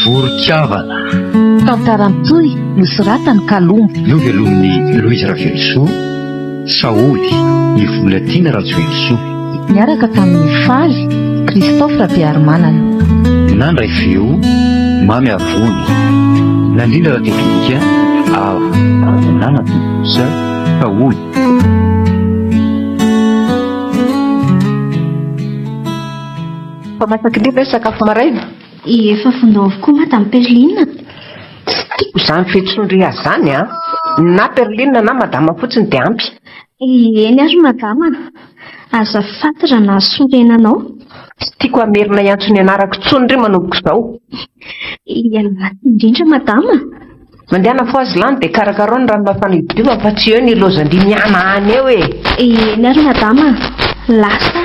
Voron-kavana. Tantara mitohy nosoratan'i Kalombo. Novelomin'i Louise Ravelosoa, Saholy, i Volatiana Rajoelisoa. Niaraka tamin'i Faly, Christophe Rabearimanana. Nandray feo, Mamy Avony. Nandrindra ara-teknika, Avo. Nanatontosa, Saholy. Fa masaka indray ve ny sakafo maraina? Efa vonona avokoa Madame Perline. Tsy tiako izany fiantsoan-dry azy izany an! Na Perline na Madama fotsiny dia ampy. Eny ary Madama a! Azafady raha nahasorena anao. Tsy tiako hamerina hiantso ny anarako intsony ry manomboka izao. Ialana tsiny indrindra Madama a! Mandehana fohazy lany dia karakarao ny rano mafana hidiovana fa tsy eo ny ilaozan-dry mihanahana eo e! Eny ary madama a! Lasa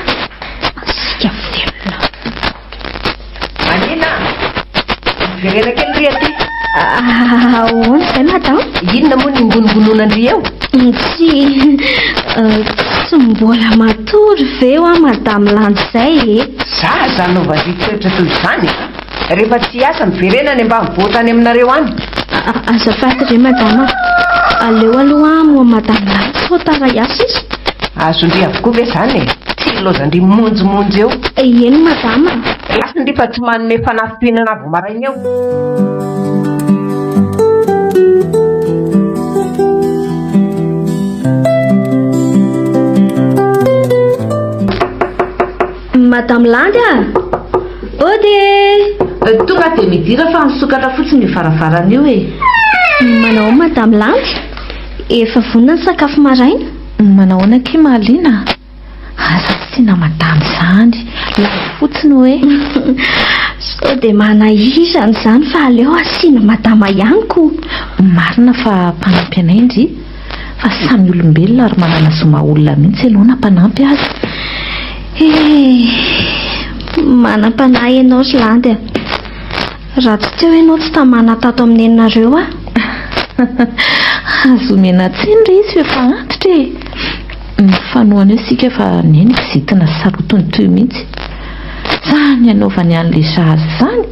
masiaka velona. Manina a! Miverena kely ry aty. Ahoana izay madama? Inona moa ny ingonongononan-dry eo? Tsy tsy mbola matory ve hoa madame Landy izay e? Zaza anaovan-dry toetra toy izany e! Rehefa tsy hiasa, miverena any ambanivohitra any aminareo any. Azafady re madama a! Aleo aloha aho hamoha madame Landy sao tara hiasa izy. Azon-dry avokoa ve izany e? Tsy ilaozan-dry monjimonjy eo. Eny madama a! Lasa ndry fa tsy manome fanafipihinana vao maraina eo. Madame Landy a! Ody e! Tonga dia midira fa misokatra fotsiny io varavarana io e! Manao ahoana Madame Landy? Efa vonona ny sakafo maraina? Manao ahoana akia Mahaliana? Aza asiana madame izany, Landy fotsiny hoe. Sao dia manahirana izany fa aleo asiana madama ihany ko! Marina fa mpanampy anay ndry. Fa samy olombelona ary manana zo maha olona mihitsy ianao na mpanampy aza. Eh! Manam-panahy ianao ry Landy a! Raha tsy teo ianao tsy tamana tato amin'ny neninareo aho. Azo omena tsiny re izy fa efa antitra e! Mifanohana eo isika fa neny kizitina sy sarotiny toy mihitsy. Zany anaovany an'le zaza izany!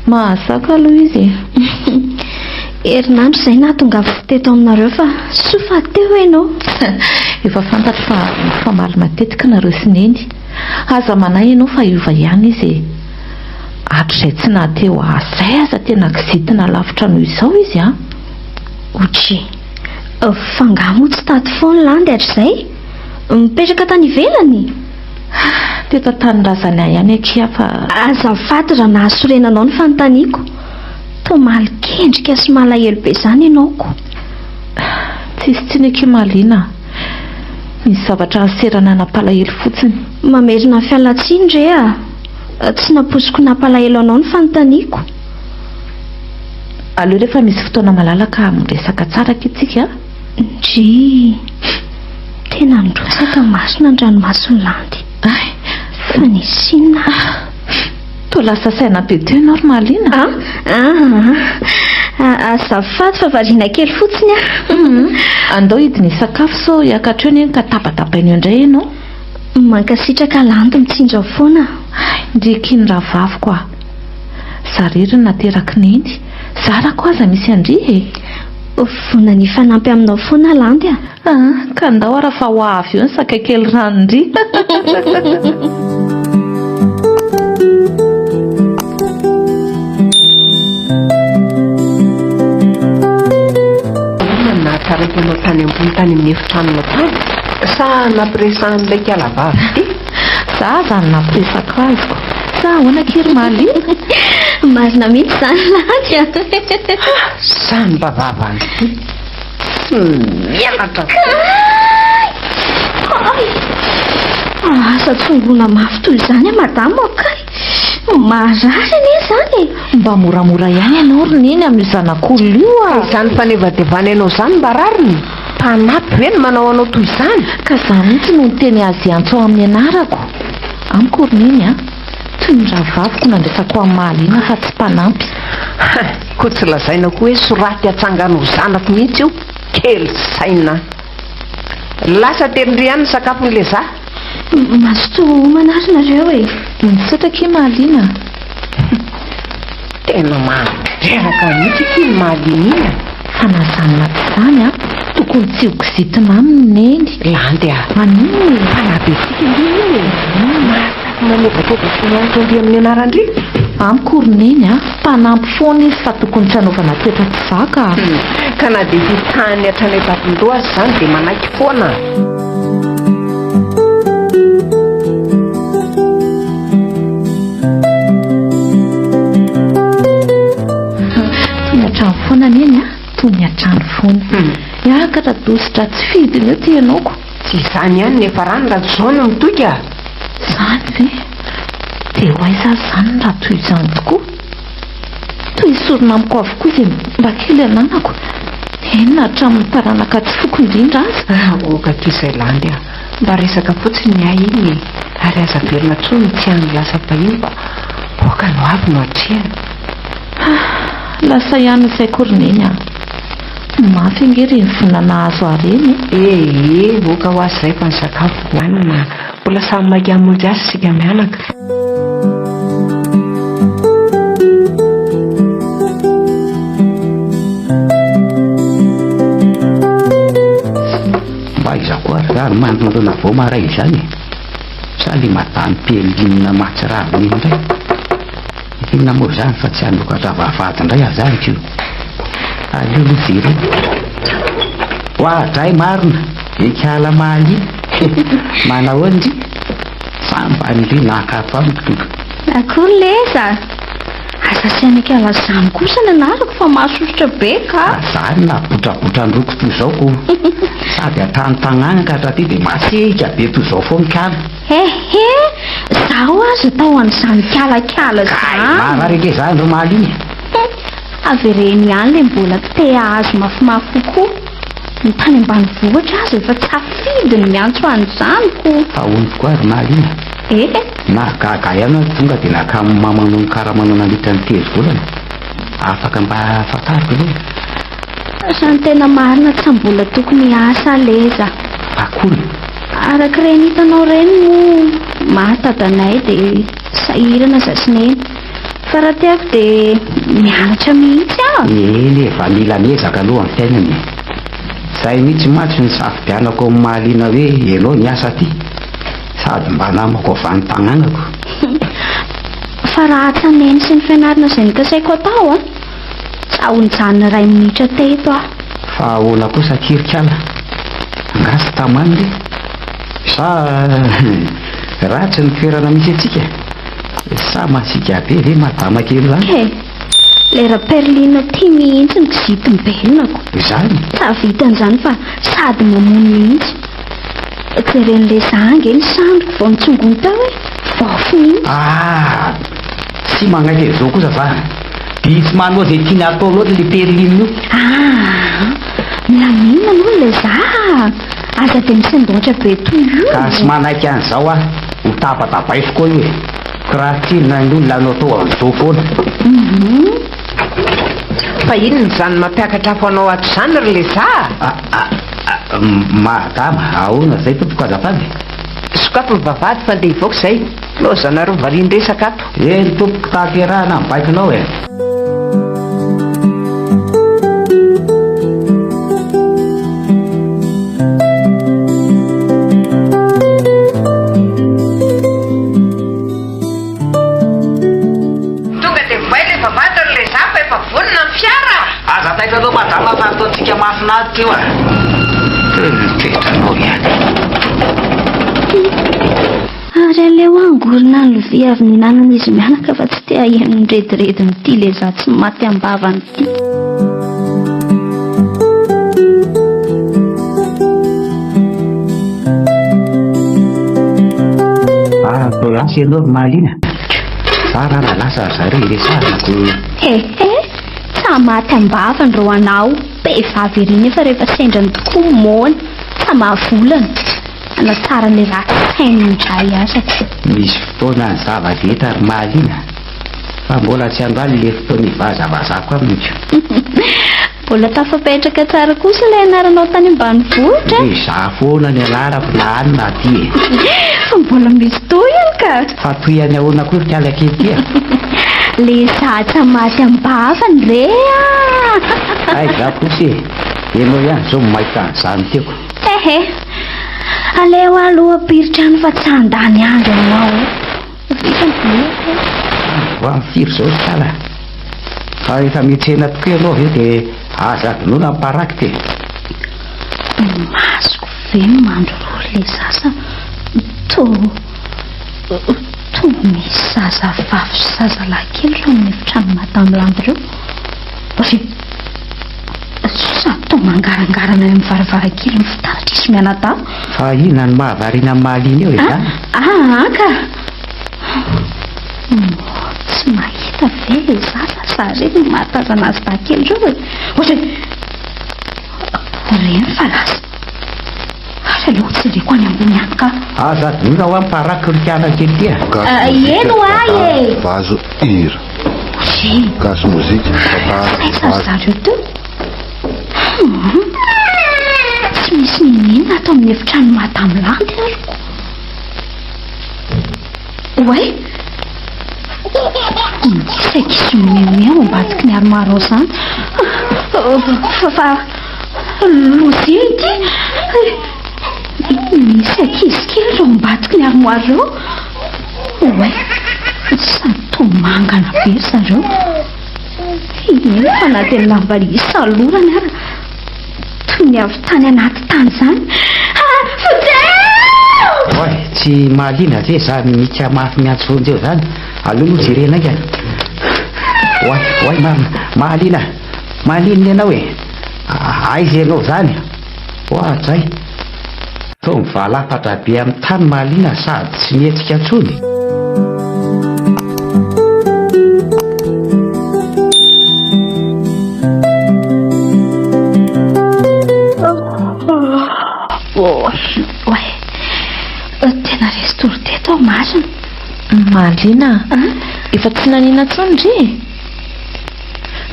Mahazaka aloha izy e! Herinandro izay nahatongavako teto aminareo fa soa fa teo ianao. Efa fantatro fa mifamaly matetika nareo sy Neny. Aza manahy ianao fa hiova ihany izy e! Hatrizay tsy nahateo ahy izay aza tena kizitina lavitra noho izao izy an! Otri. Fa angaha moa tsy tato foana Landy hatrizay? Mipetraka tany ivelany? Teto an-tanindrazana ihany akia fa. Azafady raha nahasorena anao ny fanontaniako. Toa malokendrika sy malahelo be izany ianao ko. Tsisy tsiny akia Mahaliana a. Nisy zavatra niserana nampalahelo fotsiny. Mamerina ny fialantsiny re a. Tsy nampoiziko nampalahelo anao ny fanontaniako. Aleo rehefa misy fotoana malalaka miresaka tsara akia tsika a. Ndrii. Tena nirotsaka marina ny ranomason'i Landy. Hay! Fa nisy inona ary? Toa lasa saina be teo ianao ry Mahaliana a! Aa! Azafady fa variana kely fotsiny aho. Andao hidina hisakafo sao hiakatra eo neny ka tabatabaina eo indray ianao. Mankasitraka Landy mitsinjo ahy foana. Hay! Ndry akia ny rahavaviko a! Za rery no naterak'i neny. Zarako aza misy an-dry e! Vonona ny hifanampy aminao foana Landy a! Ah, ka ndao ara fa ho avy eo ny sakay kely ranon-dry. Inona no nahataraiky anao tany ambony tany amin'ny efitranonao tany? Sa nampiresahan'ilay kala vavy ity? Za aza no nampiresaka azy ko. Sa ahoana akia ry Mahaliana? Marina mihitsy izany Landy a! Zany mba vavan'ity. Tsy mianatra. Kay! Kay! Asa tsongoina mafy toy izany aho madama kay! Marary anie izany e! Mba moramora ihany ianao ry Neny amin'io zanak'olona io a! Ka izany fanevatevana ianao izany mba rariny? Mpanampy ve no manao anao toy izany? Ka izaho mihitsy no niteny azy hiantso ahy amin'ny anarako. Amiko ry Neny a! Toy ny rahavaviko nandraisako an'i Mahaliana fa tsy mpanampy. Hein! Koa tsy lazaina koa hoe soraty atsangano ho zanako mihitsy io, kely saina. Lasa terin-dry ihany ny sakafon'i Leza. Mazotoa homana ary nareo e! Misaotra akia Mahaliana a! Tena mandreraka mihitsy ity ny mahaliana iny a! Fa na izany na tsy izany an, tokony tsy ho kizitina aminy Neny. Landy a! Maninona e? Mpanabe-tsika ange io e! Mahasahy manevateva sy miantso an-dry amin'ny anaran-dry? Amiko ry Neny a, mpanampy foana izy fa tokony tsy hanaovana toetra tsy zaka a! Ka na dia hitsahany hatrany an-tampon-doha aza izany dia manaiky foana. Toy ny hatrany foana Neny a, toy ny hatrany foana. Hiakatra dositra tsy fidiny eo ty ianao ko. Tsy izany ihany ny niafarany raha tsy izao no mitohy ka! Izany ve? Dia ho aiza ary izany raha toy izany tokoa? Toy esorina amiko avokoa izay mba kely ananako, eny na hatramin'ny taranaka tsy foko indrindra aza. Ah, ok akia izay landy ah! Mba resaka fotsiny ny ahy iny e! Ary aza averina intsony ny tsy any lasa fahiny fa ok ny ho avy no atrehina. Ah, lasa ihany ny saiko ry Neny ah! Mafy ange ireny voina nahazo ahy ireny e! Eh eh, ok ho azy izay fa ny sakafo hohanina. Mbola samy maika hamonjy azy isika mianaka. Mba aiza koa ary za no manoloana vao maray izany e? Sa le madame Pierline mahatsiravina iny indray? Inona moa izany fa tsy hanokatra vavahady indray aho izany ko. Aleo aloha jerena. Oadray marina, Ikala Mali. Manahoana ndry? Sambany ndry nakato amiko tompoko. Akory leza! Aza asiana Ikala zany kosa ny anarako fa mahasosotra be ka! Zany nabotrabotra androko toy izao ko. Sady hatrany tagnana ka hatraty dia masiaka be toy izao foana Ikala. Hehe, zaho aza tao an'izany kialakala Kay, zany. marary ange zany ry Maly e. He, avereno ihany le mbola te hahazo mafimafy kokoa. Ny tany ambanivohitra aza efa tsy afidy ny miantso an'izany ko. Fa hono tokoa ry Maly a. Ehe. Nahagaga ahy ihany hoe tonga dia nakamo mamanao ny karamanao nandritra ny telo volana. Afaka mba fantariko ve? Raha ny tena marina tsy mbola tokony hiasa leza. Akory. Araka ireny hitanao ireny moa maty dadanay dia sahirana za sy neny. Fa raha tiako dia mianatra mihitsy aho. Eny e, fa mila miezaka aloha amin'ny fiainana e. Izay mihitsy mantsy no nisafidianako an'i Mahaliana hoe ianao niasa aty, sady mba namako avy any tanànako. Fa raha asa neny sy ny fianarana izay nokasaiko atao an! Tsy aho nijanona iray minitra teto aho. Fa ahoana kosa akia ry kala? Angaha tsy tamany re? Sa ratsy ny toerana misy antsika? Sa masiaka be ve madama kely zany? He! Ilay Raperline ity mihitsy no kizitim-belonako. Izany? Tsy hahavita an'izany fa sady mamono mihitsy. Jeren'ilay za ange ny sandriko vao nitsongony teo e! Vaofy mihitsy. Ah! Tsy manaiky an'izao kosa za. Dia tsy manao izay tiany atao loatra ilay Perline io. Aa! Milamina aloha ilay za a! Aza dia misendoatra be toy io. Ka tsy manaiky an'izao aho. Ho tabatabaiko koa io e. Ko raha tiana ny olona hanao atao an'izao foana. Hum. Fa inona izany mampiakatra afo anao ato izany ry Leza a? A, a, madama, ahoana izay tompoko azafady? Sokafy ny vavahady fa andeha hivoaka izay. Lozanareo varian-dresaka ato. Eny tompoko tanterahana ny baikonao e. Tonga dia vohay ilay vavahady ry Leza fa efa vonona ny fiara a! Aza taitra aloha madama fa ataontsika mahafinaritra io a! Toy ny toetranao ihany. Ary aleo hangorona ny lovia avy nihinanan'izy mianaka fa tsy te haheno ny rediredin'ity lehizahy tsy maty am-bavany ity. Ah, toa lasa ianao ry Mahaliana. Za raha raha lasa ry zareo hiresahana ko. He he, tsa maty am-bavany reo anao, behivavy ery nefa rehefa sendra ny tokoa moana, tsa mahavolana. Hanatsara ny ratsy sainy indray aza. Misy fotoana ny zava-drehetra ry Mahaliana fa mbola tsy androany ilay fotoana hivazavazako amiko. Mbola tafapetraka tsara kosa ilay anaranao tany ambanivohitra. Dia izaho foana ny anarako na any na aty e. Fa mbola misy tohiny ka. Fa tohiny ahoana koa ry kala kely ity a? Le zaza maty am-bavany re ah! Aiza kosa e! Ianao ihany izao no mahita an'izany tiako. Ehe! Aleo aloha ampiritra any fa tsy handany andro aminao eo. Vita ny volohako. Ho amin'ny firy izao ry kala? Fa rehefa miantsena tokoa ianao avy eo dia aza adinoina ny parakitra e! Ny masoko ve mandrorory le zaza toa toa misy zaza vavy sy zaza lahy kely ireo amin'ny efitrano madame Landy ireo. Ry sady toa mangarangarana eo amin'ny varavarankely ny fitaratra izy mianadahy. Fa inona no mahavariana an'i Mahaliana eo e zany? Ah, ah ka! Moa tsy mahita ve le zaza sa reny no mahatazana azy dahy kely ireo e? Ohatra hoe reny fa lasa. Ary aleo hojereko any ambony any ka. Aza adinoina hoa ny paraky ry kiana kely ty a! Gasy Eny mozika, ho ahy tantara, e! vazo, hira. Ozy. Gasy mozika, tantara, Aiza ry vazo. zareo teo? Hum. Tsy misy n'inon'inona ato amin'ny efitrano Madame Landy ary ko. Oay! Misy ankizy mimeomeho ao ambadiky ny armoire ao izany. Fa fa lozia ity. Misy ankizy kely ireo ambadiky ny armoire ireo. Oay! Sady toa mangana be ry zareo. Eny fa na dia ny lamba isalorany ara toy ny avy tany anaty tany izany. Ah! Vonjeo! Oay, tsy mahaliana ve izany mika mafy miantso vonjeo izany? Aleo aloha jerena haingana. Oay, oay marina, mahaliana, mahaliana ianao e! Aiza ianao izany? Oadray! Toa mivalapatra be amin'ny tany mahaliana sady tsy mihetsika intsony. Oay, tena resy tory teto aho marina. Mahaliana, efa tsy nanina intsony ndry e?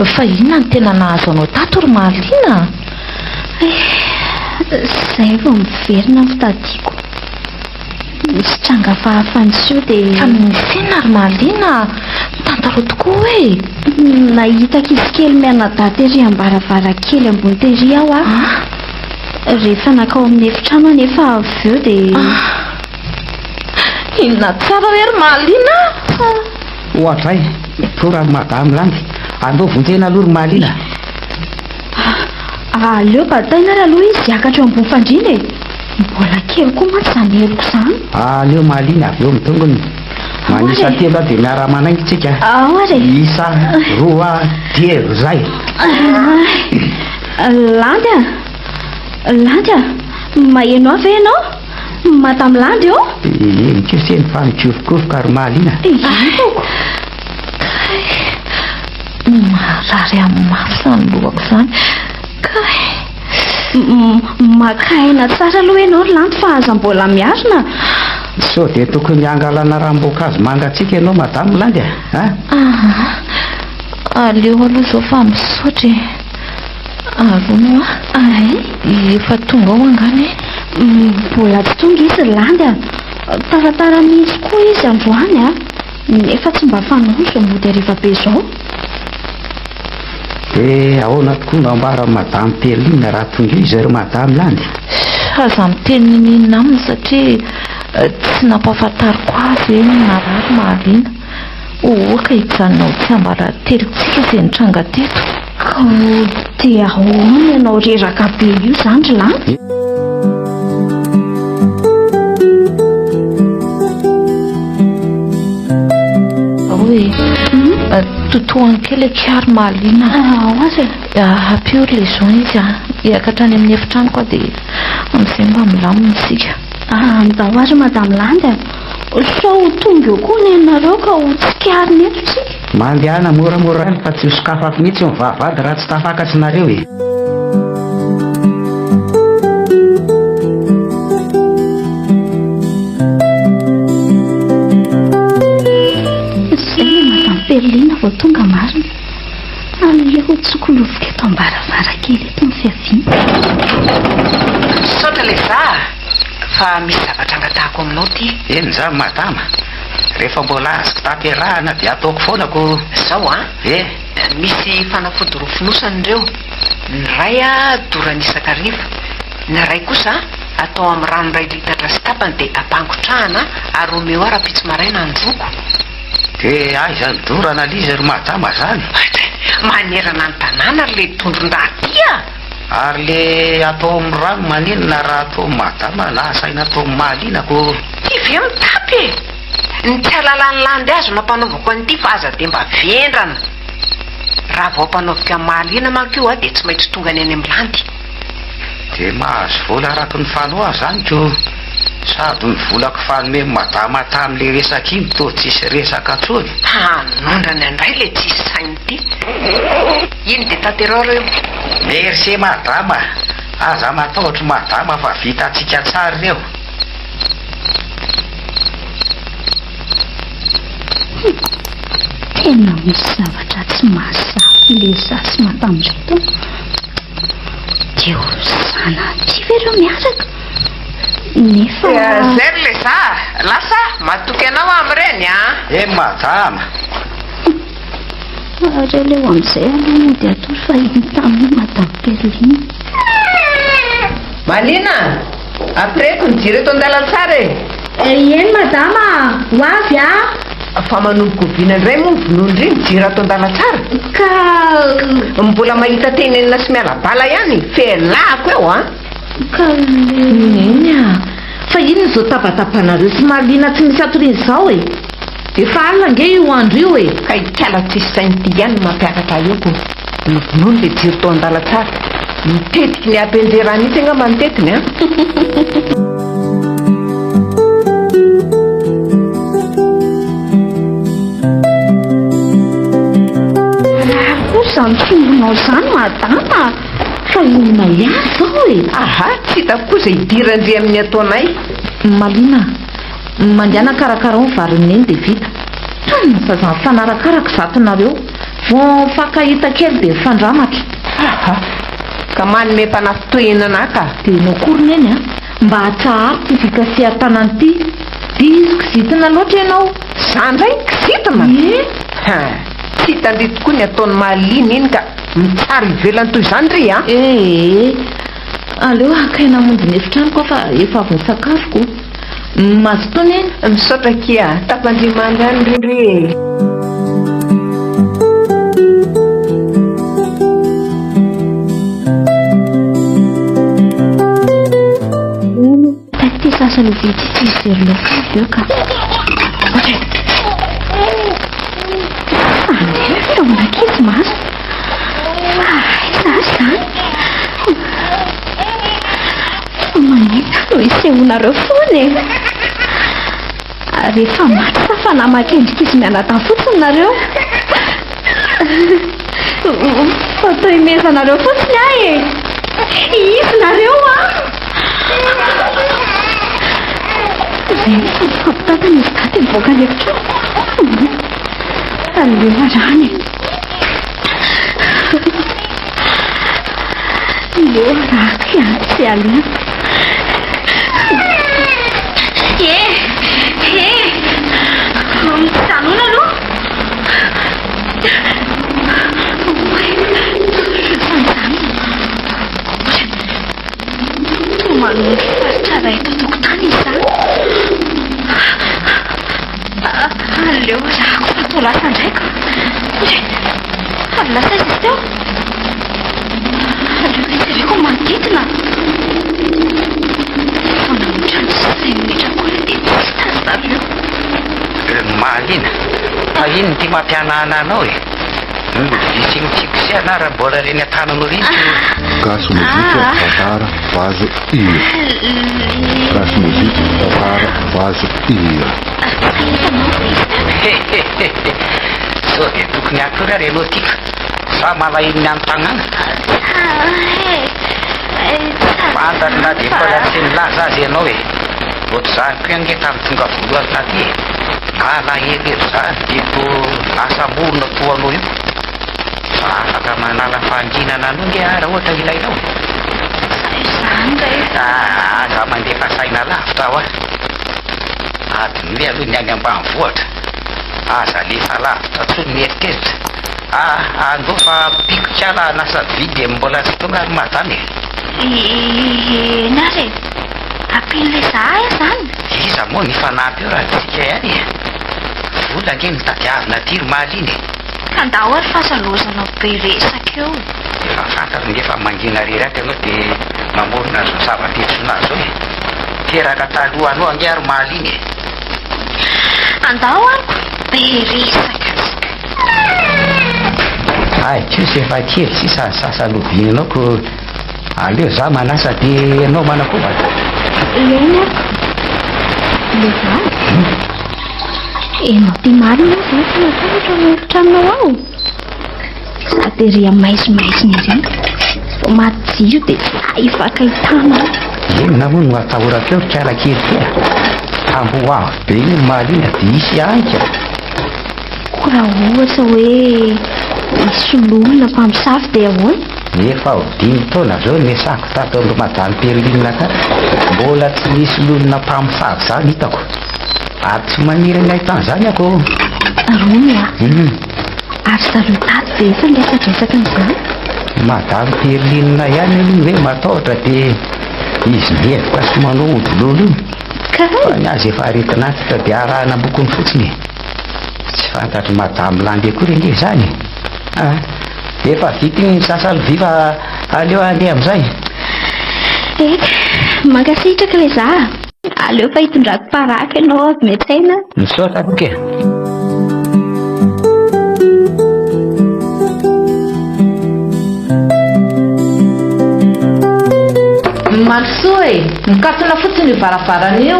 Fa inona no tena nahazo anao tato ry Mahaliana a? Eh, izay vao miverina ny fitadiako. Nisy tranga hafahafa niseho dia... Fa nisy inona ry Mahaliana a? Tantarao tokoa hoe! Nahita ankizy kely mianadahy tery am-baravarankely ambony tery aho a. Rehefa nankao amin'ny efitrano aho nefa avy eo dia... Inona tsara re ry Mahaliana a? Oadray, tora ry madame Landy. Andao vonjena aloha ry Mahaliana. Aleo bataina ary aloha izy hiakatra eo ambony fandriana e. Mbola kely koa mantsy izany heloko izany. Aleo Mahaliana avy eo amin'ny tongony. Manisa telo aho dia miara-manainga tsika. Ao ary e. Isa, roa, telo, zay. Landy a! Landy a! Maheno ahy ve ianao? Madame Landy ô! Eny kosa eny fa mikorokoroka ry Mahaliana. Hitako. Kay! Marary ahy mafy izany lohako izany. Kay! Maka aina tsara aloha ianao ry Lanto fa aza mbola miarina. Sao dia tokony hangalana ranom-boankazo mangatsiaka ianao Madame Landy a? Aa! Aleo aloha izao fa misaotra e. Ary hono hoa, efa tonga ao angaha Neny? Mbola tsy tonga izy ry Landy a! Taratara mihitsy koa izy androany a! Nefa tsy mba fanaony izao mody hariva be izao. Dia ahoana tokoa no ambaran'i Madame Perline raha tonga eo izy ry Madame Landy? Aza miteny n'inon'inona aminy satria tsy nampahafantariko azy hoe narary Mahaliana. Ohoka hijanona ho tsiambaratelontsika izay nitranga teto. Ka dia ahoana ianao reraka be io izany ry Landy? Ao e, totohano kely akia ry Mahaliana. Ao aza e. Ampio ry Légion izy a. Hiakatra any amin'ny efitranoko aho dia amin'izay mba milamina isika. Andao ary Madame Landy a. Sao ho tonga eo koa ny anareo ka ho tsikarina eto tsika. Mandehana moramora any fa tsy ho sokafako mihitsy ny vavahady raha tsy tafakatra nareo e. Izay ilay Madame Perline vao tonga marina. Aleo tsokolofoka eto am-baravarankely eto ny fiaviany. Misaotra le za a! Fa misy zavatra angatahako aminao ty. Eny za madama. Rehefa mbola azoko tanterahana dia ataoko foana ko. Zao an! Eh! Misy fanafody roa fonosana ireo, ny iray dorana isan-kariva, ny iray kosa atao amin'ny rano iray litatra sy tapany dia ampangotrahana ary omeo ahy rahampitso maraina handroako. Dia aiza ny dorana l'izy ry madama zany? Manerana ny tanàna ry le dondron-draha ty a! Ary le atao amin'ny rano maninona raha atao madama na asaina atao mahaliana ko? Ty ve mitapy e! Ny tsy halalan'ny landy azo no ampanaovako an'ity fa aza dia mba vendrana! Raha vao ampanaoviko amin'ny mahaliana manko io dia tsy maintsy tonga any any amin'ny landy. Dia mahazo vola araky ny fanoa zany ko! Sady ny volako fanome madama tamin'le resaka iny toa tsisy resaka tsony. Hanondrana indray le tsisy saina ity. Iny dia tanterao reo. Merci madama, aza matahotra madama fa vitantsika tsara ireo. Hum, tena misy zavatra tsy mazava le za sy madame reto an. Dia ho zanatria ve ireo miaraka? Nefa. Zay ry le za, lasa matoky anao aho amin'ireny an. Eh madama. Hum, ary aleo amin'izay aloha mody hatory fa iny tamin'i madame Perline. Malina, Ampireheto ny jiro eto an-dalantsara e! Eny madama a! Ho avy a! Fa manomboka oviana indray moa ny vonoan-dry ny jiro ato an-dalantsara? Ka. Mbola mahita tenenina sy miala bala ihany, fehelahako eo an! Ka le. Neny a! Fa inona izao tabatabanareo sy Marlina tsy misy atoriana izao e? Efa alina ange io andro io e! Ka ikala tsisy saina ity ihany no mampiakatra ahy eo ko! Novonoiny le jiro tao an-dalantsara. Mitetiky ny hampianjera ahy mihitsy angamba ny tetiny an! Marary koa izany tongonao izany madama a! Fa inona ihany izao e? Aha, tsy hitako koa izay idiran-dry amin'ny ataonay. Malina a! Mandehana karakarao ny varin'i Neny dia vita. Tany fa za mifanarakaraka izato nareo. Vao mifankahita kely dia mifandramatra. Aha! Ka manome mpanafintohinana ahy ka. Dia ianao koa ry Neny a! Mba atsaharo ity fikasihan-tanana ity. Diso kizitina loatra ianao. Za ndray kizitina? Ie! Ha! Tsy hitan-dry tokoa ny ataon'i Mahaliana iny ka. Mitsara ivelany toy izany ry a! Ee! Aleo haka aina hamonjy ny efitranoko aho fa efa avy nisakafo ko. Mazotoa neny. Misaotra akia a! Tafandria-mandry any ry ndry e! Hono, taty sasa lovia ity tsy hijery laoka avy eo ka. Andeha feon'ankizy marina. Fa aiza ary izany? Fa maninona no isehoanareo foana e? Rehefa maty sa fa namaky endrik'izy mianadahy fotsiny nareo? Fa toa imezanareo fotsiny ahy e! Izy nareo an! Ireny fa mifampitantana izy dahy dia mivoaka ny efitrano. Aleo arahana e! Leo arahako ihany tsy aleo. Eh! Eh! Mijanona aloha! Oay! Toa manondro faritra iray eto an-tokotany izy izany. Aleo arahako fa toa lasa indray ka. Lasa aiza izy teo? Aleo hijereko ny manodidina. Vao namotra ny cinq minitra akory dia tsy hita ry zareo. Mahaliana. Fa inona ity mampihanahana anao e? Ny sy ny tiako sy anah raha mbola reny an-tananao reny ko. Gasy mozika, tantara, vazo, hira. Gasy mozika, tantara, vazo, hira. Sao dia tokony hatory ary ianao tiako sa malahelo ny any tanàna? Fantatro na dia mbola tsy nilaza aza ianao e. Ohatr'izany koa ange tamin'ny tonga voalohany taty e. Nalahelo ery izany dia toa lasa morona toa anao io. Fa afaka manala fahanginana anao nge aho raha ohatra ilainao. Izany re. Ah, aza mandefa saina lavitra hoa. Adinoy aloha ny any ambanivohitra. Aza alefa lavitra intsony ny eritreritra. Ah, andao fa ampiako kala hanasa vilia dia mbola tsy tonga ary madama e. Eny ary e. Ampian'ilay za ahy izany. Iza moa no hifanampy eo raha tsy isika ihany e. Vola ange no tadiavina aty ry Maly iny e. Ka ndao ary fa aza lozanao be resaka eo. Efa fantatro nge fa mangina rery ato ianao dia mamorona an'izao zava-piantsoana azy izao e. Teraka talohanao ange ary omaly iny e. Andao ary ko, be resaka tsika. Hay kosa efa kely sisa ny sasa lovianao ko aleo za manasa dia ianao manakobana. Eny ary ko. Le vady. Enao ty marina aho zany tsy matahotra ao efitranonao ao. Sady ery amin'ny maizimaizina ery. Vao maty jiro dia tsy hifankahitana aho. Inona moa no atahorako eo ry kala kely ty a? Tamboho avo be io omaly iny dia hisy aika. Koa raha ohatra hoe misy olona mpamosavy dia ahoana? Efa ho dimy taona izao niasako tato amin'i Madame Perline tato, mbola tsy nisy olona mpamosavy izany hitako. Ary tsy maniry ny hahita an'izany aho. Rony a! Ary zareo tato dia efa niresadresaka an'izany? Madame Perline ihany aloha ny hoe matahotra dia izy mihevoka sy manao ody lolo io. Kay! Fa ny azy efa aretin'antitra dia arahana bokony fotsiny e. Tsy fantatr'i Madame Landy akory ange izany e. Ah, efa vita iny ny sasa lovia fa aleo handeha amin'izay. Eka, mankasitraka ilay za a! Aleo fa hitondrako paraky ianao avy miantsena. Misaotra toky e. Mandrosoa e! Mikatona fotsiny io varavarana io.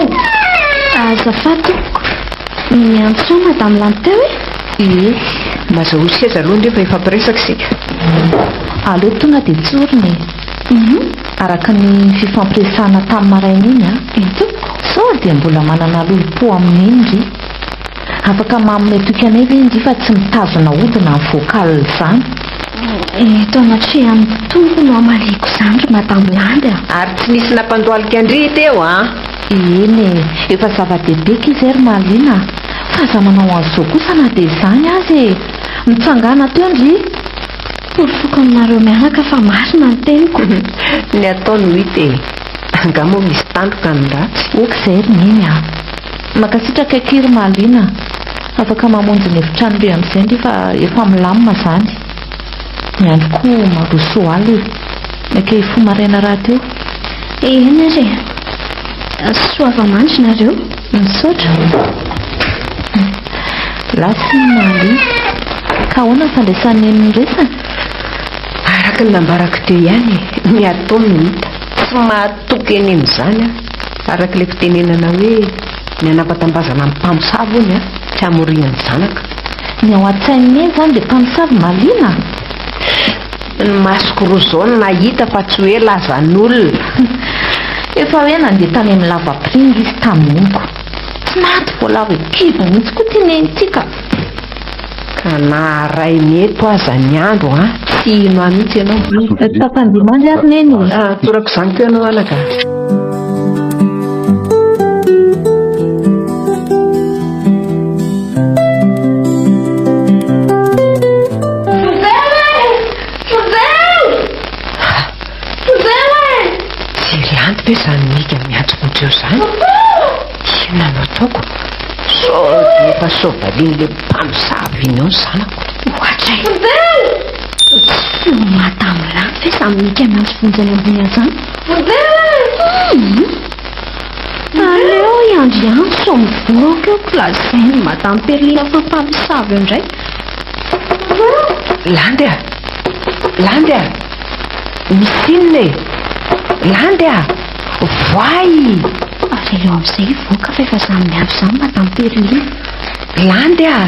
Azafady tompoko, miantsoa Madame Landy teo e? Ie, mazahoa seza aloha ndry fa hifampiresaka isika. Aleo tonga dia tsorina e. Araka ny fifampiresahana tamin'ny maraina iny an! Eny tompoko! Sao dia mbola manana lolompo amin'iny ndry? Afaka manome toky anay ve ndry fa tsy mitazona hodina ny vocal izany? Eto anatrehan'ny Tompo no hamaliako izany ry Madame Landy a! Ary tsy nisy nampandohalika an-dry teo an! Eny e! Efa zava-dehibe k'izay izay ry Mahaliana a! Fa aza manao an'izao kosa na dia izany aza e! Mitsangàna teo ndry! Porofoko aminareo mianaka fa marina ny teniko. Ny atao no hita e! Angaha moa misy tandroka ny ratsy? Ok izay ry Neny a! Mankasitraka akia ry Mahaliana a! Afaka mamonjy ny efitrano re amin'izay ndry fa efa milamina izany. Ny andro koa mandroso alina. Maika hifoha maraina rahateo. Eny ary e! Soava-mandry nareo. Misaotra. Lasa i Malia. Ka ahoana ny fandraisan'i Neny ny resany? Araka ny nambarako teo ihany e, ny atao no hita. Tsy mahatoky eny amin'izany aho. Araka ilay fitenenana hoe ny anambatambazana amin'ny mpamosavy hono a, tsy hamorian'ny zanaka. Ny ao an-tsain'i Neny izany dia mpamosavy mahaliana? Ny masoko roa izao no nahita fa tsy hoe lazan'olona. Efa hoe nandeha tany amin'ny lavapiringa izy tamin'iny ko. Tsy maty voalavo kibo mihitsy koa ity neny ity ka. Ka na arainy eto aza ny andro an, tsy hino ahy mihitsy ianao. Tafandimandry ary neny e. Ah, torako izany koa ianao anaka. Tsy landy ve izany mika miantso vonjeo izany? Inona no ataoko? Sao dia efa soavalian'ilay mpamosavy iny ao ny zanako? Ohatra e! Tsy feo madame landy ve izany mika miantso vonjy any ambony any izany? Hum! Aleo hiandry ihany sao mivoaka eo ko lazain'i madame Perline fa mpamosavy eo indray. Landy a! Landy a! Misy inona e? Landy a! Voay! Aveleo amin'izay hivoaka fa efa zany miandry izany madame Perline. Landy a!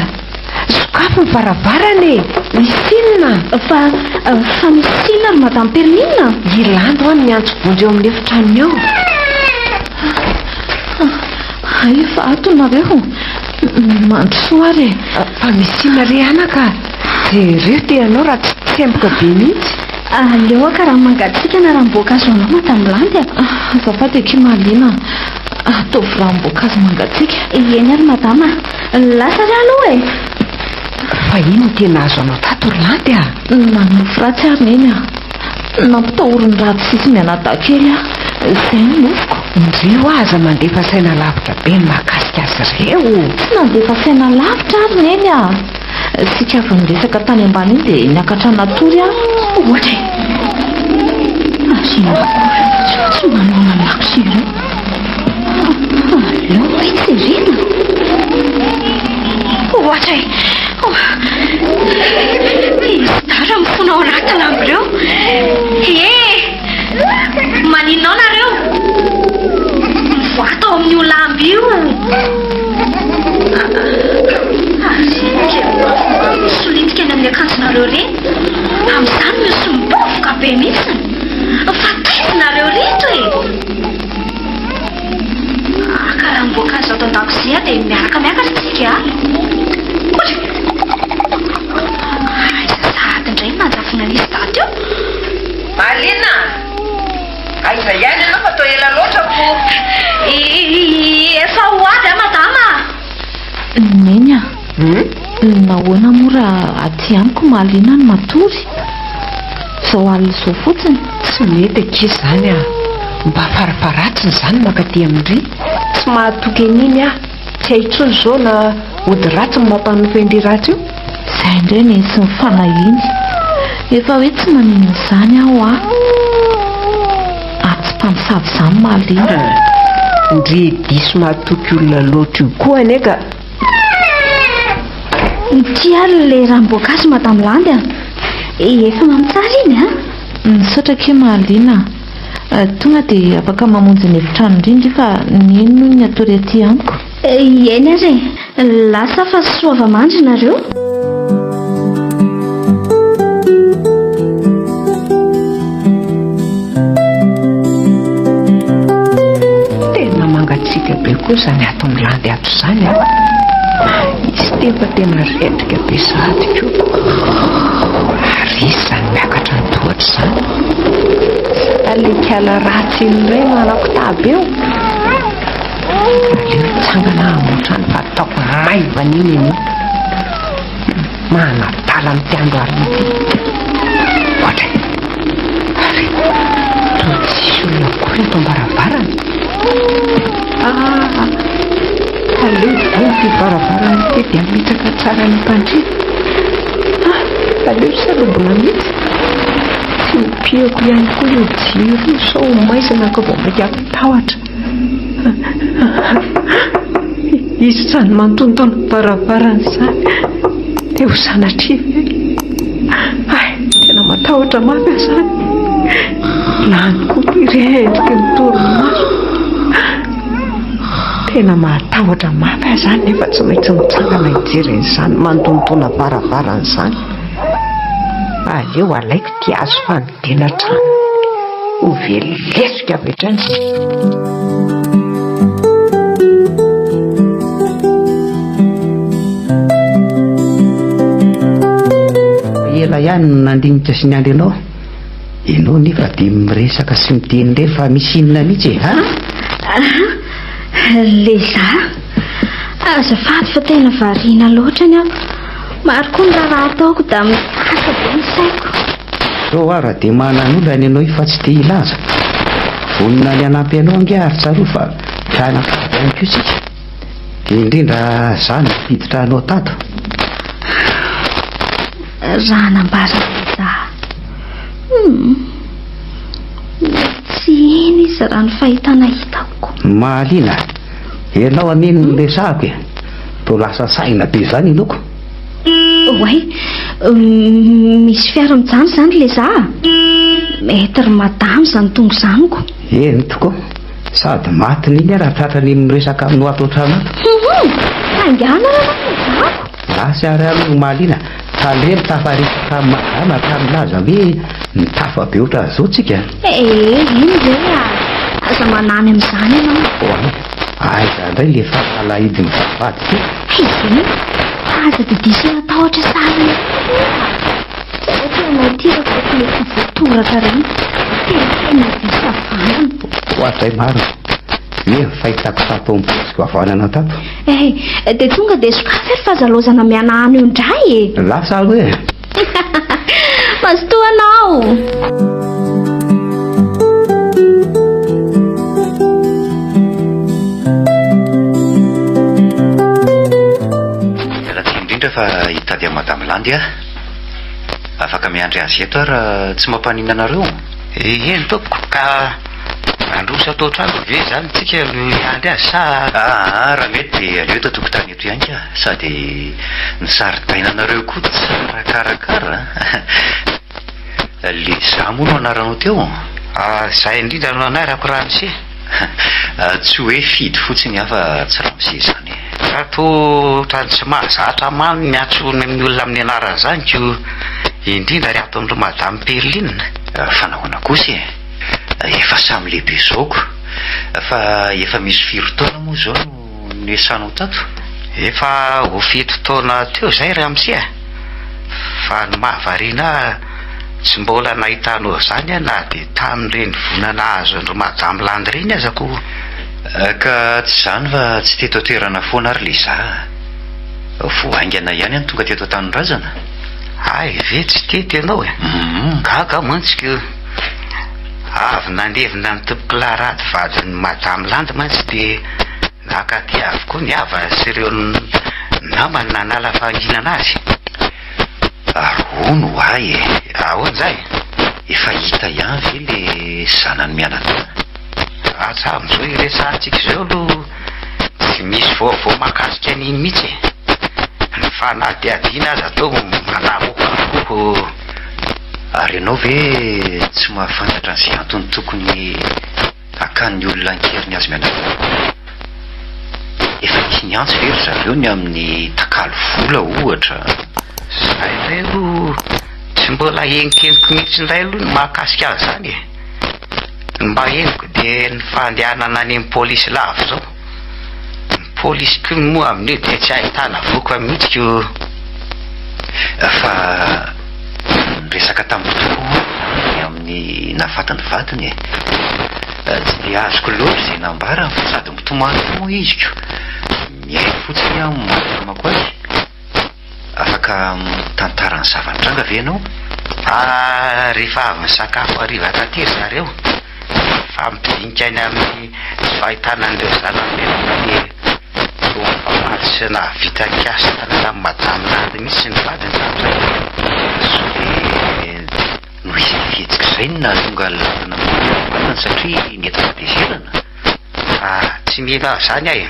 Sokafy ny varavarana e! Misy inona? Fa, fa misy inona ry madame Perline? I Landy ho'a no miantso vonjy eo amin'ny efitranony ao. Hay efa ato nareo. Mandrosoa ary e! Fa misy inona re anaka? Jereo te ianao raha tsy tsemboka be mihitsy. Aleo haka rano mangatsiaka na ranom-boankazo anao Madame Landy a! Azafady akia Mahaliana a! Ataovy ranom-boankazo mangatsiaka. Eny ary madama a! Lasa re aloha e! Fa inona no tena azo anao tato ry Landy a? Nanonofy ratsy ary Neny a! Nampitahorin'ny ratsy sy mianadahy kely aho. Izay no nofiko. Ndry hoa aza mandefa saina lavitra be ny mahakasika azy ireo. Tsy nandefa saina lavitra ary Neny a! Isika avy niresaka tany ambany iny dia niakatra natory aho. Ohatra e! Ary inona akory tsy manao namaky ireo. Aleo hoe jerena. Ohatra e! Misy dara mifona ao anaty lamba ireo. Ee! Maninona ao nareo? Mivoaha tao amin'io lamba io. Ary kely misolitika any amin'ny akanjonareo ireny. Amin'izany misy mibovoka be mihitsy. Fa taiza nareo ireto e? Haka ranom-boankazo ato an-dakozia dia miaraka miakatra isika a! Aiza sahady indray no nanjavonan'izy dahy teo? Marina! Aiza ihany ianao fa toa ela loatra ko! Efa ho avy aho madama a! Neny a! Nahoana moa raha aty amiko mahaliana ny matory? Izao alina izao fotsiny? Tsy mety akia izany a! Mba farafaharatsiny izany mankaty amin-dry. Tsy mahatoky an'iny aho. Tsy hay intsony izao na ody ratsy no mampanofy an-dry ratsy io. Izay indray Neny sy ny fanahiany. Efa hoe tsy maninona izany aho a! Ary tsy mpamosavy izany mahaliana. Ndry diso mahatoky olona loatra io koa anie ka! Ity ary ilay ranom-boankazo Madame Landy a! Efa mamy tsara iny a! Misaotra akia Mahaliana a! Tonga dia afaka mamonjy ny efitrano indrindra fa Neny hono ny hatory aty amiko. Eny ary e! Lasa fa soava-mandry nareo. Tena mangatsiaka be koa izany ato Milandy ato izany an! Izy ity efa tena rendrika be sahady ko! Ary izy izany miakatra ny tohatra izany. Sa ilay kala ratsy iny indray no hanako-taba eo? Aleo hitsangana hamotra ny fa ataoko maivana iny anio. Manadala amin'ity andro alina ity. Ohatra e. Ary toa tsisy olona akory eto am-baravarana. Ah, aleo voha ity varavarana ity dia hametraka tsara ny mpandriana. Ah, aleo salobona mihitsy. Tsy hopihako ihany koa io jiro io sao ho maizina ka vao mainka hampitahotra. Izy izany mantontona varavarana izany dia ho sanatria ve? Hay, tena matahotra mafy aho izany. Lany koa ity rendriky ny torimaso. Tena mahatahotra mafy aho izany nefa tsy maintsy mitsangana hijery an'izany mantontona varavarana izany. Aleo alaiko ity hazo fanidiana trano. Ho velesiko avy hatrany. Ela ihany no nandinika sy niandry anao. Ianao nefa dia miresaka sy miteny irery fa misy inona mihitsy e, ha? Aha, lehilahy. Azafady fa tena variana loatra ny aho. Maro koa ny raharaha ataoko da mitasa be ny saiko. Zao aho raha dia manan'olana ianao io fa tsy te hilaza. Vonona ny hanampy anao ange ary tsarovy fa mpianakavy ihany koa isika. Dia indrindra za no nampiditra anao tato. Raha nambaran'i za. Hum. Tsy eny izy raha ny fahitana hitako. Mahaliana. Ianao anie no resahako e. Toa lasa saina be izany ianao ko. Oay, misy fiara mijanona izany le za a! Maître madame izany tonga izany ko. Eny tokoa, sady matin'iny aho raha tratran'iny miresaka aminao ato an-trano ato. Hum, haingana raha le zako. Lasa ary aloha omaly iny a, tale mitafaresaka tamin'i madama ka milaza hoe mitafa be ohatran'izao tsika. Ee, iny ve a! Aza manany amin'izany ianao. Oay, aiza indray le fanalahidin'ny vavahady ity? Hay ve? Fa aza dia diso natahotra sahala an'io a! Ohatra ianao ity raha vao tsy mety voatoraka ireny, tena tena diso havanana. Oadray marina. Be ny fahitako tato amin'ny paosy goavanana tato. Eh, dia tonga dia sokafy ary fa aza laozana mihanahana eo indray e! Lasa aho e! Mazotoa anao! Miala tsiny indrindra fa hitady an'i Madame Landy aho. Afaka miandry azy eto aho raha tsy mampaninona anareo? Eny tompoko, ka handroso ato an-trano ve izany tsika no hiandry azy sa. Aa raha mety dia aleo eto an-tokotany eto ihany ka, sady ny zaridainanareo koa tsara karakara a! Le za moa no anaranao teo? Izay indrindra no anarako ramose. Tsy hoe fidy fotsiny aho fa tsy ramose izany e. Fa toa ohatran'ny tsy mahazatra mamy ny miantso ny olona amin'ny anarany izany ko, indrindra ry ato amin-dry Madame Perline. Fa nahoana kosa e? Efa samy lehibe izao ko. Fa efa misy firy taona moa izao no niasanao tato? Efa ho fito taona teo izay ramose a! Fa ny mahavariana ahy tsy mbola nahitanao izany aho na dia tamin'ireny vola nahazo an-dry Madame Landy ireny aza ko. Ka tsy izany fa tsy teto an-toerana foana ary le za a! Vao haingana ihany aho no tonga teto an-tanindrazana. Hay ve tsy teto ianao e? Gaga aho mantsy ko! Avy nandevina an'i Tompokolahy Rado vadin'i Madame Landy mantsy dia naka aty avokoa ny havany sy ireo namany nanala fahanginana azy. Ary hono ho ahy e! Ahoana izay? Efa hita ihany ve le zanany mianadahy? Hatramin'izao iresahantsika izao aloha tsy misy vaovao mahakasika an'iny mihitsy e! Ny fanadihadiana aza toa manamoka avokoa. Ary ianao ve tsy mahafantatra an'izay antony tokony hakan'ny olona an-keriny azy mianadahy? Efa nisy niantso ve ry zareo ny amin'ny takalo vola ohatra? Izay indray aloha tsy mbola henonkenoko mihitsy indray aloha ny mahakasika an'izany e! Ny mba henoko dia ny fandehanana any amin'ny polisy lava izao. Ny polisy koa moa amin'io dia tsy ahitana vokany mihitsy ko. Fa niresaka tamiko tokoa hono ny amin'ny nahafaty ny vadiny e. Tsy dia azoko loatra izay nambarany fa sady mitomany koa moa izy ko. Mihaino fotsiny aho maha-namako azy. Afaka mitantara ny zava-nitranga ve ianao? Ah, rehefa avy nisakafo hariva taty ry zareo, nifampidinika ny amin'ny tsy fahitana an'ireo zanany mianadahy dia toa nifamaly sy nahavita nikasika tamin'i Madame Landy mihitsy ny vadiny tamin'izay. Sao dia noho izay fihetsika izay no nahatonga an'i Landy namono ny vadiny satria nety fahatezerana? Ah, tsy mino an'izany aho e!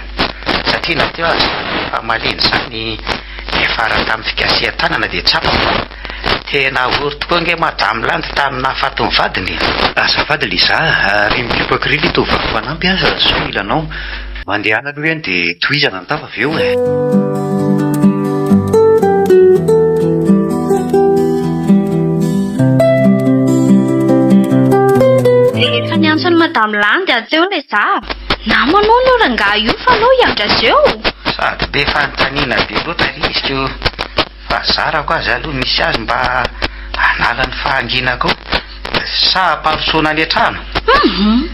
Satria na teo aza izany famaliana izany niafara tamin'ny fikasihan-tanana dia tsapako fa tena ory tokoa ange Madame Landy tamin'ny nahafaty ny vadiny e! Azafady Liza a, ry mikopaka ry le tovovavy mpanampy aza sao mila anao. Mandehana aloha iany dia tohizana ny tafa avy eo e! Efa niantso an'i Madame Landy aho teo ilay za. Namana hono io rangahy io fa aleo hiandry azy eo. Sady be fanontaniana be loatra ry izy ko fa zarako aza aloha misy azy mba hanala ny fahanginako eo. Sa hampandrosoana any an-trano? Hum!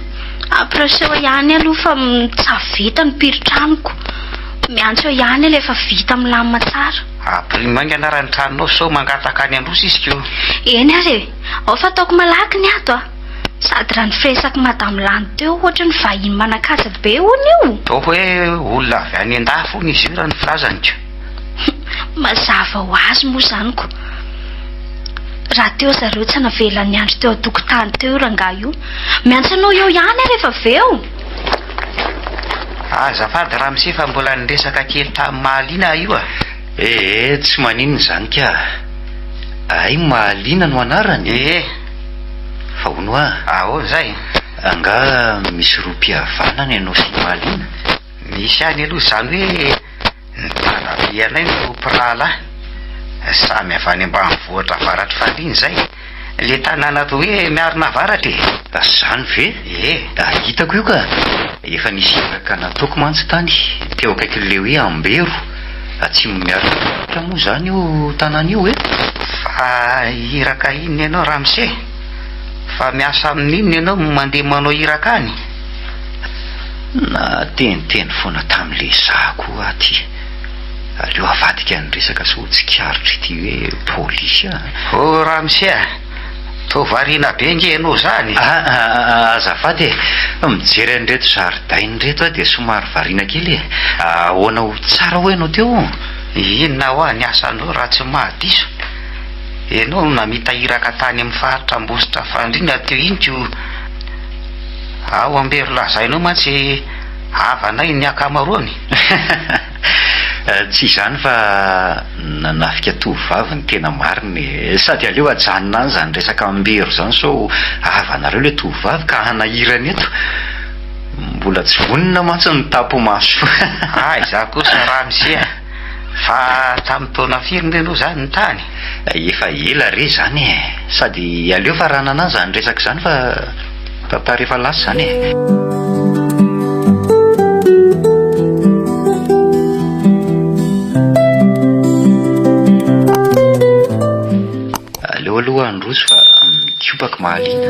Ampireseho ihany aloha fa tsy vita ny piritranoko. Miantso eo ihany ilay efa vita milamina tsara. Ampirimo haingana ary ny tranonao sao mangataka any Androsy izy ko. Eny ary e! Ao fa ataoko malaky ny ato a! Sady raha ny firesak'i Madame Lany teo ohatry ny vahiny manan-kaja be hono io. Toa hoe olona avy any an-dafy hono izy io raha ny filazany ko. Mazava ho azy moa izany ko. Raha teo zareo tsy navela niandry teo an-tokotany teo io rangahy io. Miantso anao eo ihany aho rehefa avy eo. Azafady ramose fa mbola niresaka kely tamin'i Mahaliana aho io a. Ee, tsy maninona izany ka. Hay Mahaliana no anarany? Ee. Fa hono hoa. Ahoana izay? Angaha misy rohim-pihavanana ianao sy i Mahaliana? Misy ihany aloha izany hoe Ny dadabe anay no mpirahalahy. Samy avy any ambanivohitra avaratr'i Faliana izay. Le tanàna atao hoe Miarina Avaratra e! Zany ve? Ie. Hitako io ka! Efa nisy iraka nataoko mantsy tany, teo akaikin'ilay hoe Ambero, atsimon'i Miarina Avaratra moa izany io tanàna io e! Fa iraka inona ianao ramose? Fa miasa amin'inona ianao no mandeha manao iraka any? Nateniteny foana tamin'ilay izaho koa aho ity. Aleo avadika ny resaka sao tsikaritra ity hoe polisy a. Oh ramose a! Toa variana be nge ianao izany e! Ah, azafady e! Mijery an'ireto zaridaina ireto aho dia somary variana kely e! Ahoana ho tsara hoy ianao teo? Inona hoa ny asanao raha tsy mahadiso? Ianao no namita iraka tany amin'ny faritra Ambositra Fandriana teo iny ko ao Ambero lazainao mantsy havanay ny ankamaroany. Tsy izany fa nanafika tovovavy ny tena marina e! Sady aleo ajanona any izany resaka Ambero izany sao havanareo ilay tovovavy ka hanahirana eto. Mbola tsy vonona mantsy ny tapo-maso. Aiza kosa ramose a! Fa tamin'ny taona firy ndry aloha izany ny tany? Efa ela re izany e! Sady aleo faranana any izany resaka izany fa tantara efa lasa izany e! Aleo aloha handroso fa mikopaka mahaliana.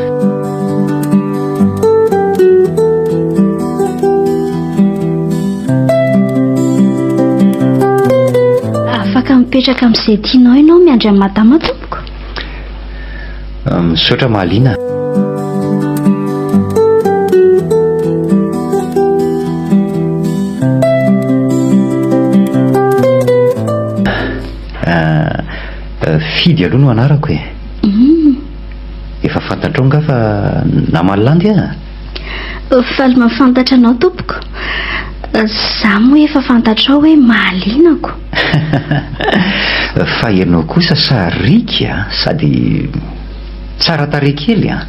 Afaka mipetraka amin'izay tianao ianao miandry an'i madama tompoko. Misaotra mahaliana. Fidy aloha no anarako e. Efa fantatrao nga fa naman'i Landy ah? Faly mahafantatra anao tompoko. Za moa efa fantatrao hoe mahaliana ko. Fa ianao kosa sariaka a, sady tsara tarehy kely a.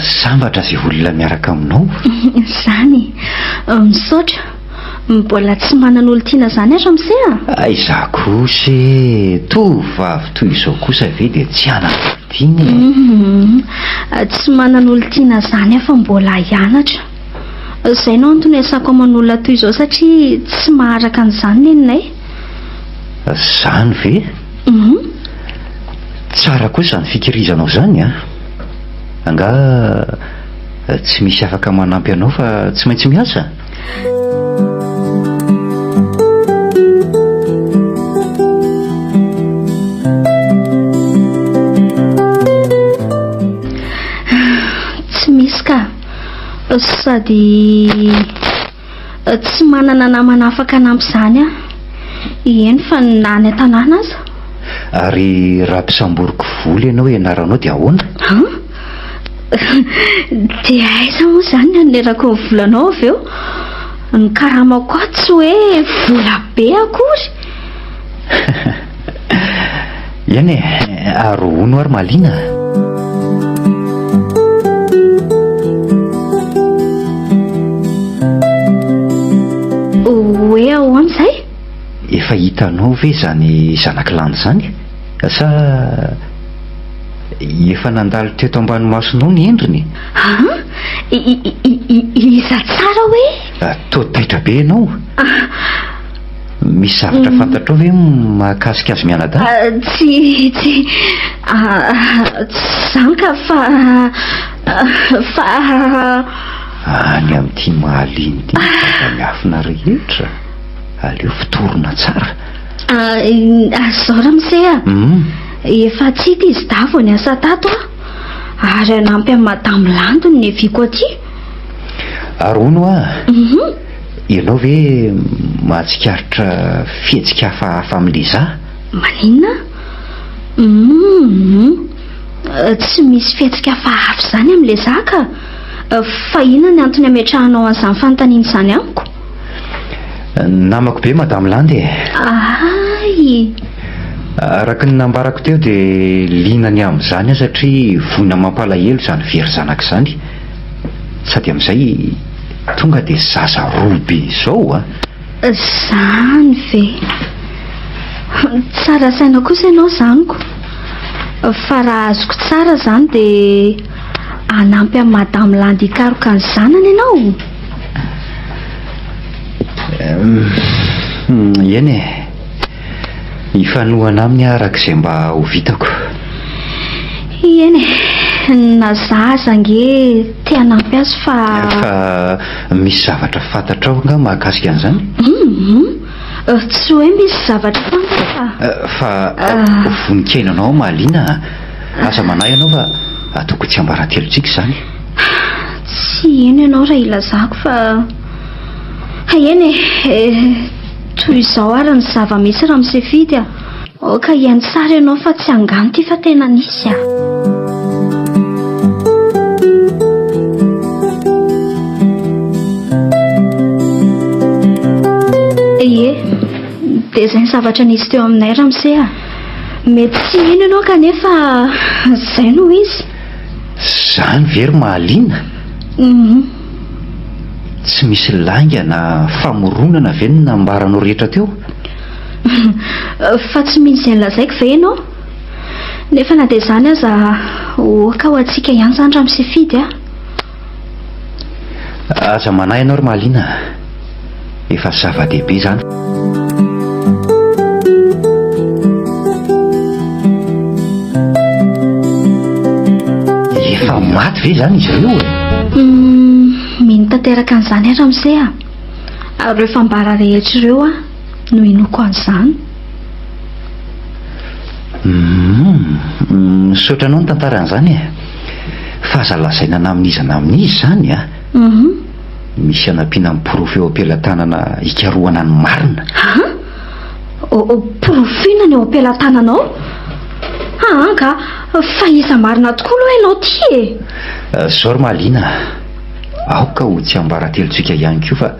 Sambatra izay olona miaraka aminao. Izany e. Misaotra. Mbola tsy manana olon-tiana izany aho ramose a! Aiza kosa e! Tovovavy toy izao kosa ve dia tsy hanana olon-tiana e? Hum, tsy manana olon-tiana izany aho fa mbola hianatra. Izay no antony iasako aman'olona toy izao satria tsy maharaka an'izany neninay. Izany ve? Hum. Tsara kosa izany fikirizanao izany an! Angaha tsy misy afaka manampy anao fa tsy maintsy miasa? Tsy misy ka. Sady tsy manana namana afaka hanampy izany aho. Eny fa na any an-tanàna aza. Ary raha mpisamboriko vola ianao ianaranao dia ahoana? An? Dia aiza moa izany ny hanerako ny volanao avy eo? Ny karamako ato tsy hoe vola be akory. Eny e, ary hono ary mahaliana? Hoe ahoana izay? Efa hitanao ve izany zanak'i Landy izany? Sa efa nandalo teto ambany masonao ny endriny? An? Iza tsara hoe? Toa taitra be ianao. Misy zavatra fantatrao ve mahakasika azy mianadahy? Tsy, tsy, tsy izany ka fa, fa. Any amin'ity mahaliana ity ny zava-miafina rehetra. Aleo fotorina tsara. Izao ramose a! Efa tsy hita izy dahy vao niasa tato aho. Ary hanampy an'i Madame Landy ny niaviako aty. Ary hono hoa, ianao ve mahatsikaritra fihetsika hafahafa amin'i Liza? Maninona? Humm, tsy misy fihetsika hafahafa izany amin'i Liza ka! Fa inona ny antony ametrahanao an'izany fanontaniana izany amiko? Namako be Madame Landy e! Ahay! Araka ny nambarako teo dia liana ny amin'izany aho satria voina mampalahelo izany very zanaka izany. Sady amin'izay tonga dia zaza roa be izao a! Izany ve? Tsara saina kosa ianao izany ko! Fa raha azoko tsara izany dia hanampy an'i Madame Landy hikaroka ny zanany ianao? Eny e! Hifanohana aminy aho araka izay mba ho vitako. Eny e! Na za aza ange te hanampy azy fa. Fa misy zavatra fantatrao angaha mahakasika an'izany? Hum, tsy hoe misy zavatra fantatra fa. Fa vonon-kiaino anao aho Mahaliana a! Aza manahy ianao fa ataoko ho tsiambaratelontsika izany. Tsy hino ianao raha ilazako fa. Eny e, toy izao ary ny zava-misy Ramose Fidy a! Aoka hihaino tsara ianao fa tsy angano ity fa tena nisy a! Ie, dia izay ny zavatra nisy teo aminay ramose a! Mety tsy hino ianao kanefa izay no izy. Izany ve ry Mahaliana? Hum. Tsy misy lainga na famoronana ve ny nambaranao rehetra teo? Fa tsy mino izay nolazaiko ve ianao? Nefa na dia izany aza, oka ho antsika ihany izany Ramose Fidy a! Aza manahy ianao ry Mahaliana a! Efa zava-dehibe izany. Efa maty ve izany izy ireo e? Mino tanteraka an'izany aho Ramose a! Ary ireo fambara rehetra ireo aho no inoako an'izany. Humm, misaotra anao nitantara an'izany e. Fa aza lazaina na amin'iza na amin'iza izany a. Humm. Misy hanampiana ny porofo eo am-pelatanana hikarohana ny marina. An? Porofo inona ny eo am-pelatananao? Aa ka, fa iza marina tokoa aloha ianao ity e? Zao ry Mahaliana a, aoka ho tsiambaratelontsika ihany koa fa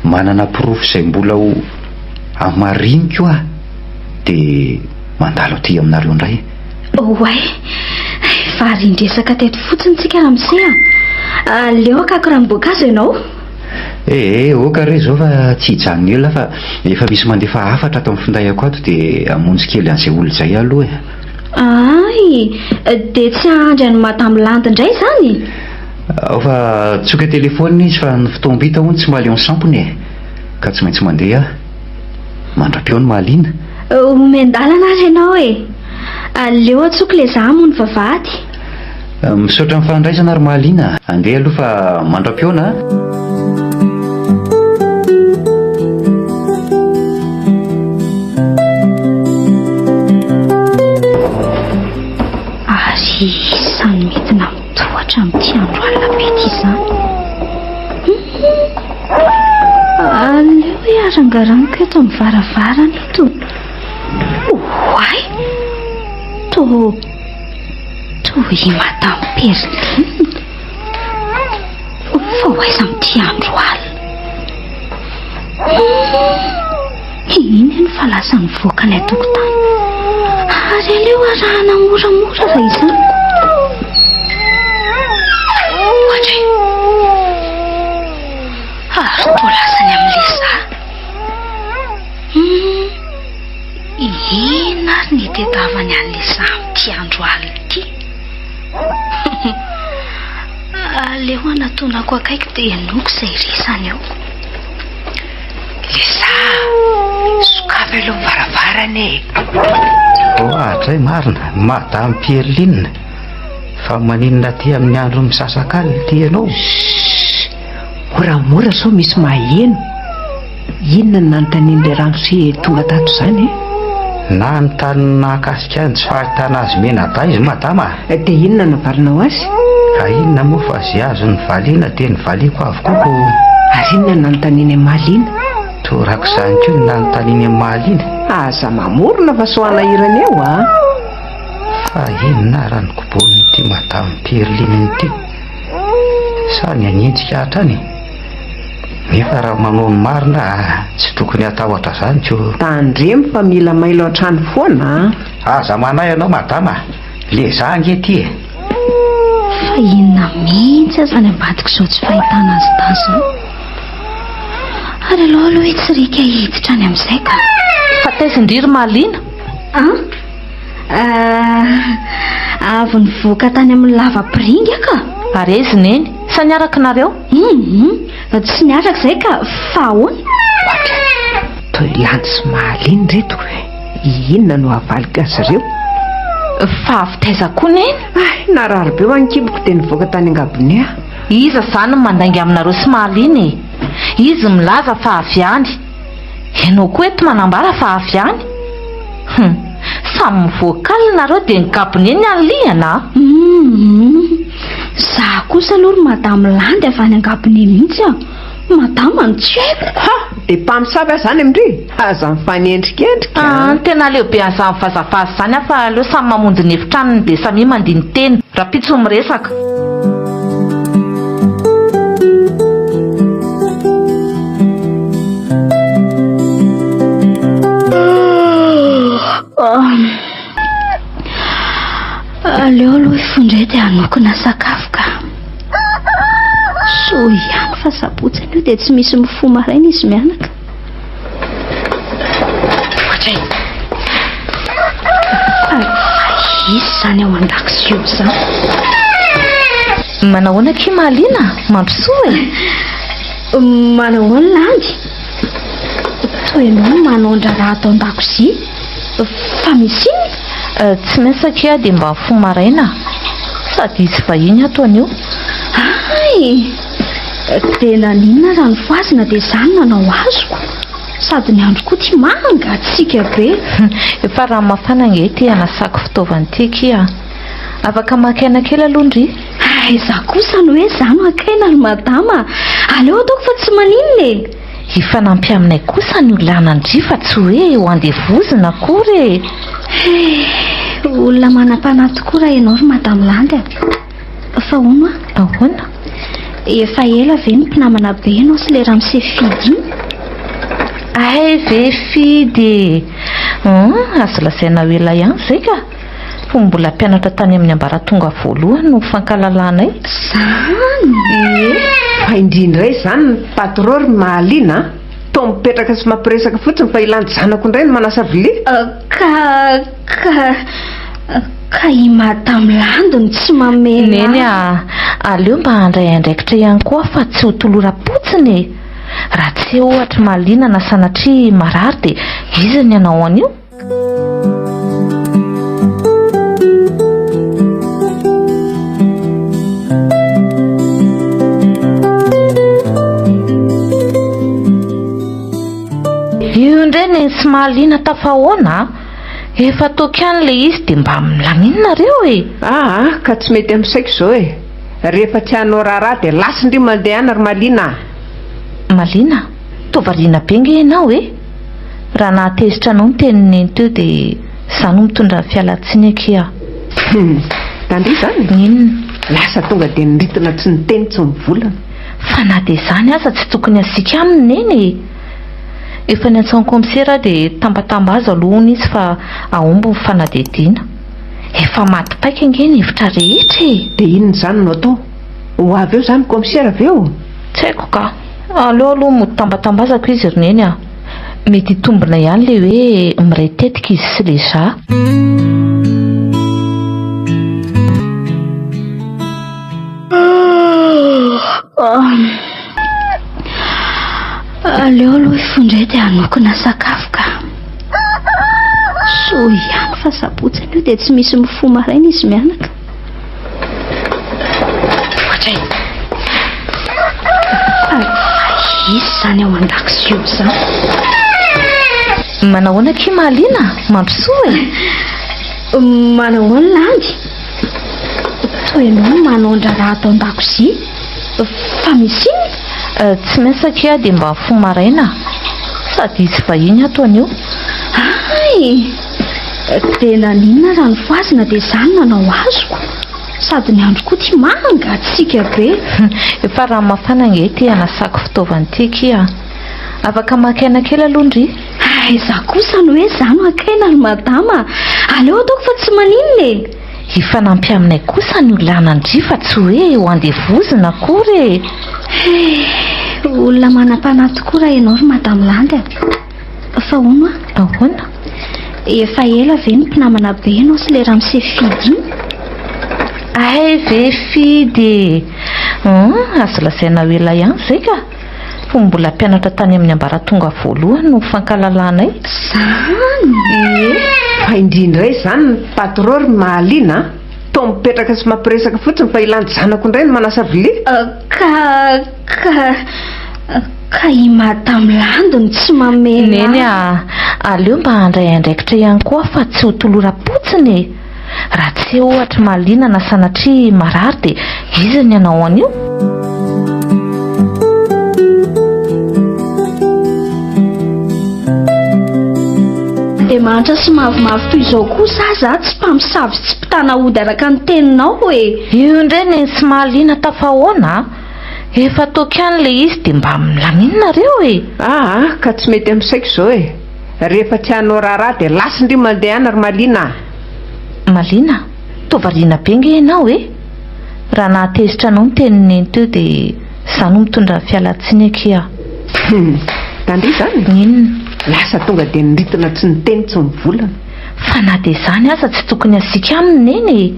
manana porofo izay mbola ho hamariniko aho dia mandalo aty aminareo indray. Oay, varian-dresaka teto fotsiny tsika ramose a! Aleo hakako ranom-boankazo ianao. Ee, ok re izao fa tsy hijanona ela fa efa misy mandefa hafatra ato amin'ny finday-ako ato dia hamonjy kely an'izay olona izay aho aloha e. Ay, dia tsy hahandry an'i Madame Landy indray izany? Ao fa tsoka telefaonina izy fa ny fotoam-bita hono tsy mahaleo ny sampona e! Ka tsy maintsy mandeha aho. Mandra-peo ny mahaliana. Omen-dalana ary ianao e! Aleo antsoiko ilay za hamono vavahady. Misaotra amin'ny fandraisana ry mahaliana. Andeha aloha fa mandra-pihaona a! Ary isan'ny midina amin'ny tohatra amin'ity andro alina be ity izany. Aleo hoe arangaraniko eto amin'ny varavarana eto. Oay! Toa toa i Madame Perline. Fa ho aiza amin'ity andro alina? Iny eny fa lasa nivoaka ny an-tokotany. Ary aleo arahana moramora raha izany. Ohatry. Ary toa lasa any amin'i Lisa. Hmm. Inona ary ny itedavany an'i Lisa amin'ity andro alina ity? Aleo anatonako akaiky dia henoiko izay resany eo. Lisa a! Sokafy aloha ny varavarana e! Ohatray marina, Madame Pierline, fa maninona aty amin'ny andro misasakalina ity ianao? Shh! Moramora sao misy maheno. Inona no nanontanian'ilay ramose tonga tato izany e? Nanontany ny nahakasika ny tsy fahitana azy mianadahy izy madama a! Dia inona no navalinao azy? Ka inona moa fa izay azony valiana dia novaliako avokoa ko. Ary inona no nanontaniany an'i Mahaliana? Torak'izany koa ny nanontaniany an'i Mahaliana. Aza mamorona fa sao hanahirana eo a! Fa inona ara ny kobonin'ity madame Pierline ity? Sa ny hanenjika hatrany e? Nefa raha manao ny marina tsy tokony hatahotra zany ko. Tandremo fa mila mailo hatrany foana a! Aza manahy ianao madama a! Le za ange ty e! Fa inona mihitsy aza ny ambadik'izao tsy fahitana azy tany izao? Ary aleo aloha hitsiriaka hiditra any amin'izay ka. Fa taiza indry ry Mahaliana? An? Ah, avy nivoaka tany amin'ny lavapiringa ka. Ary aiza i Neny? Sa niaraka nareo? Hum, tsy niaraka izay ka, fa ahoana? Ohatra, toy i Landy sy Mahaliana ireto, inona no havaliko azy ireo? Fa avy taiza koa Neny? Hay, narary be hoa ny kiboko dia nivoaka tany an-gabone aho. Iza izany no mandainga aminareo sy Mahaliana e? Izy milaza fa avy any. Ianao koa eto manambara fa avy any. Hum, samy mivoaka alina nareo dia ny gabone ny anilihana a! Hum, za kosa aloha ry madame Landy avy any an-gabone mihitsy a! Madama no tsy haiko. Ha! Dia mpamosavy aho izany amin-dry? Aza mifanendrikendrika Aa, an! tena aleo be an'izany vazavaza izany aho fa aleo samy mamonjy ny efitranony dia samia mandini-tena. Rahampitso miresaka. Aleo aloha hifoha indray dia hanokona sakafo ka. Soa ihany fa sabotsy anio dia tsy misy mifoha maraina izy mianaka. Fa iza izany ao an-dakozia ao izany? Manahoana akia Mahaliana? Mandrosoa e! Manahoana Landy? Toa ianao no manao ny raharaha ato an-dakozia. Fa misy inona? Tsy maintsy akia dia mba mifoha maraina sady hisy vahiny ato anio. Hay! Dia naninona raha nofohazina dia izaho no nanao azoko? Sady ny andro koa ity mangatsiaka be. Efa rano mafana ange ity hanasako fitaovana ity akia a! Afaka maka aina kely aloha ndry. Aiza kosa no hoe izaho no haka aina ry madama a! Aleo ataoko fa tsy maninona e! Hifanampy aminay kosa ny olana ndry fa tsy hoe ho andevozina akory e! He! Olona manam-panahy tokoa raha ianao ry madame Landy a! Fa hono a? Ahoana? Efa ela ve ny mpinamana be ianao sy ilay ramose Fidy iny? Hay ve Fidy e! Hum, azo lazaina ho ela ihany izay ka! Fony mbola mpianatra tany amin'ny ambaratonga voalohany no nifankahalalanay. Izany? Ie. Fa indrindra indray izany ny patron ry Mahaliana a! Toa mipetraka sy mampiresaka fotsiny fa ilany zanako indray no manasa vilia. Ka, ka, ka i Madame Landy no tsy mamela. Neny a, aleo mba handray andraikitra ihany koa aho fa tsy ho toloram-potsiny e! Raha tsy eo ohatra Mahaliana na sanatria marary dia iza ny hanao an'io? Io indray neny sy mahaliana tafahoana a! Efa ataoko ihany ilay izy dia mba milamina nareo e! Aa ka tsy mety amin'ny saiko izao e! Rehefa tsy hanao raharaha dia lasa ndry mandeha any ry Malina a! Malina, toa variana be nge ianao e! Raha nahatezitra anao ny tenin'i Neny teo dia izaho no mitondra ny fialantsiny akia. Hum, tandria izany e! Inona? Lasa tonga dia niritina tsy niteny tsy nivolana. Fa na dia izany aza tsy tokony hasiaka aminy Neny e! Efa niantso an'i kaomisera aho dia tambatambazo aloha hono izy fa hahomby ny fanadihadiana. Efa maty paika ange ny hevitra rehetra e! Dia inona izany no atao? Ho avy eo izany kaomisera ve o? Tsy haiko ka. Aleo aloha mody tambatambazako izy ry Neny a! Mety hitombina ihany ilay hoe miray tetika izy sy Leja. Aleo aloha hifoha indray dia hanokona sakafo ka. Soa ihany fa sabotsy anio dia tsy misy mifoha maraina izy mianaka. Fa iza izany ao an-dakozia ao izany? Manahoana akia Mahaliana? Mandrosoa e! Manahoana Landy? Toa ianao no manao ny raharaha ato an-dakozia. Fa misy inona? Tsy maintsy akia dia mba mifoha maraina sady hisy vahiny ato anio. Hay! Dia naninona raha nofohazina dia izaho no nanao azoko? Sady ny andro koa ity mangatsiaka be. Efa rano mafana ange ity hanasako fitaovana ity akia a! Afaka maka aina kely aloha ndry. Aiza kosa no hoe izaho no haka aina ry madama a! Aleo ataoko fa tsy maninona e! Hifanampy aminay kosa ny olana ndry fa tsy hoe ho andevozina akory e! He! Olona manam-panahy tokoa raha ianao ry madame Landy a! Fa hono a? Ahoana? Efa ela ve ny mpinamana be ianao sy ilay ramose Fidy iny? Hay ve Fidy e! Hum, azo lazaina ho ela ihany izay ka! Fony mbola mpianatra tany amin'ny ambaratonga voalohany no nifankahalalanay. Izany? Ie. Fa indry indray izany ny patron ry Mahaliana a! Toa mipetraka sy mampiresaka fotsiny fa i Landy zanako indray no manasa vilia. Ka, ka, ka i Madame Landy no tsy mamela Neny a, aleo mba handray andraikitra ihany koa aho fa tsy ho toloram-potsiny e! Raha tsy eo ohatra Mahaliana na sanatria marary dia iza ny hanao an'io? Dia mahantra sy mavomavo toy izao kosa aza tsy mpamosavy sy tsy mpitana ody araka ny teninao e! Io indray neny sy Mahaliana tafahoana a! Efa ataoko ihany ilay izy dia mba milamina nareo e! Aa ka tsy mety amin'ny saiko izao e! Rehefa tsy hanao raharaha dia lasa ndry mandehana ry Mahaliana a! Mahaliana, toa variana be nge ianao e! Raha nahatezitra anao ny tenin'i Neny teo dia izaho no mitondra ny fialantsiny akia. Hum, tandria izany? Inona? Lasa tonga dia niritina tsy niteny tsy nivolana. Fa na dia izany aza tsy tokony hasiaka aminy Neny e!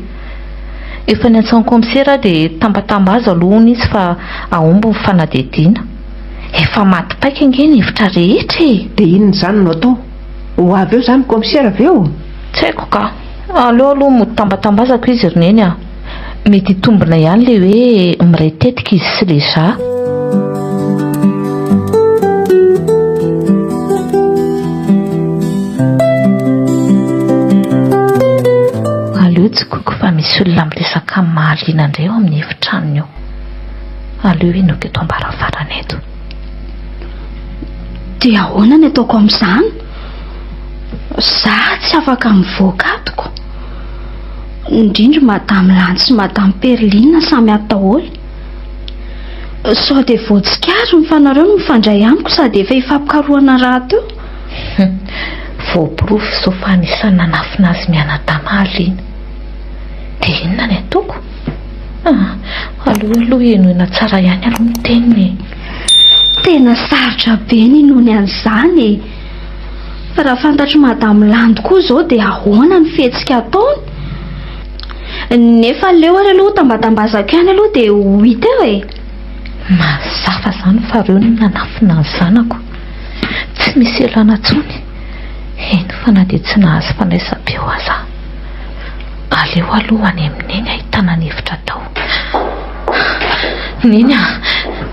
Efa niantso an'i kaomisera aho dia tambatambazo aloha hono izy fa hahomby ny fanadihadiana. Efa maty paika ange ny hevitra rehetra e! Dia inona izany no atao? Ho avy eo izany kaomisera ve eo? Tsy haiko ka. Aleo aloha mody tambatambazako izy ry Neny a! Mety hitombina ihany ilay hoe miray tetika izy sy Leja. Aleo tsikoko fa misy olona miresaka amin'ny mahaliana indray ao amin'ny efitranony ao. Aleo henoiko eto am-baravarana eto. Dia ahoana ny ataoko amin'izany? Za tsy afaka mivoaka ato ko. Indrindra Madame Landy sy Madame Perline samy ato daholo. Sao dia voatsikariny fa nareo no mifandray amiko sady efa ifampikarohana rahateo. Hum, voaporofo izao fa anisan'ny nanafina azy mianadahy Mahaliana. Dia inona ny ataoko? Ah, aleo aloha henoina tsara ihany aloha ny teniny e. Tena sarotra be ny hinoany an'izany e. Fa raha fantatr'i Madame Landy koa izao dia ahoana ny fihetsika ataony? Nefa aleo ary aloha tambatambazako ihany aloha dia ho hita eo e! Mazava izany fa ireo no nanafina ny zanako. Tsy misy ialana intsony. Eny fa na dia tsy nahazo fandraisam-peo aza aho. Aleo aloha any amin'i Neny ahitana ny hevitra atao. Neny a!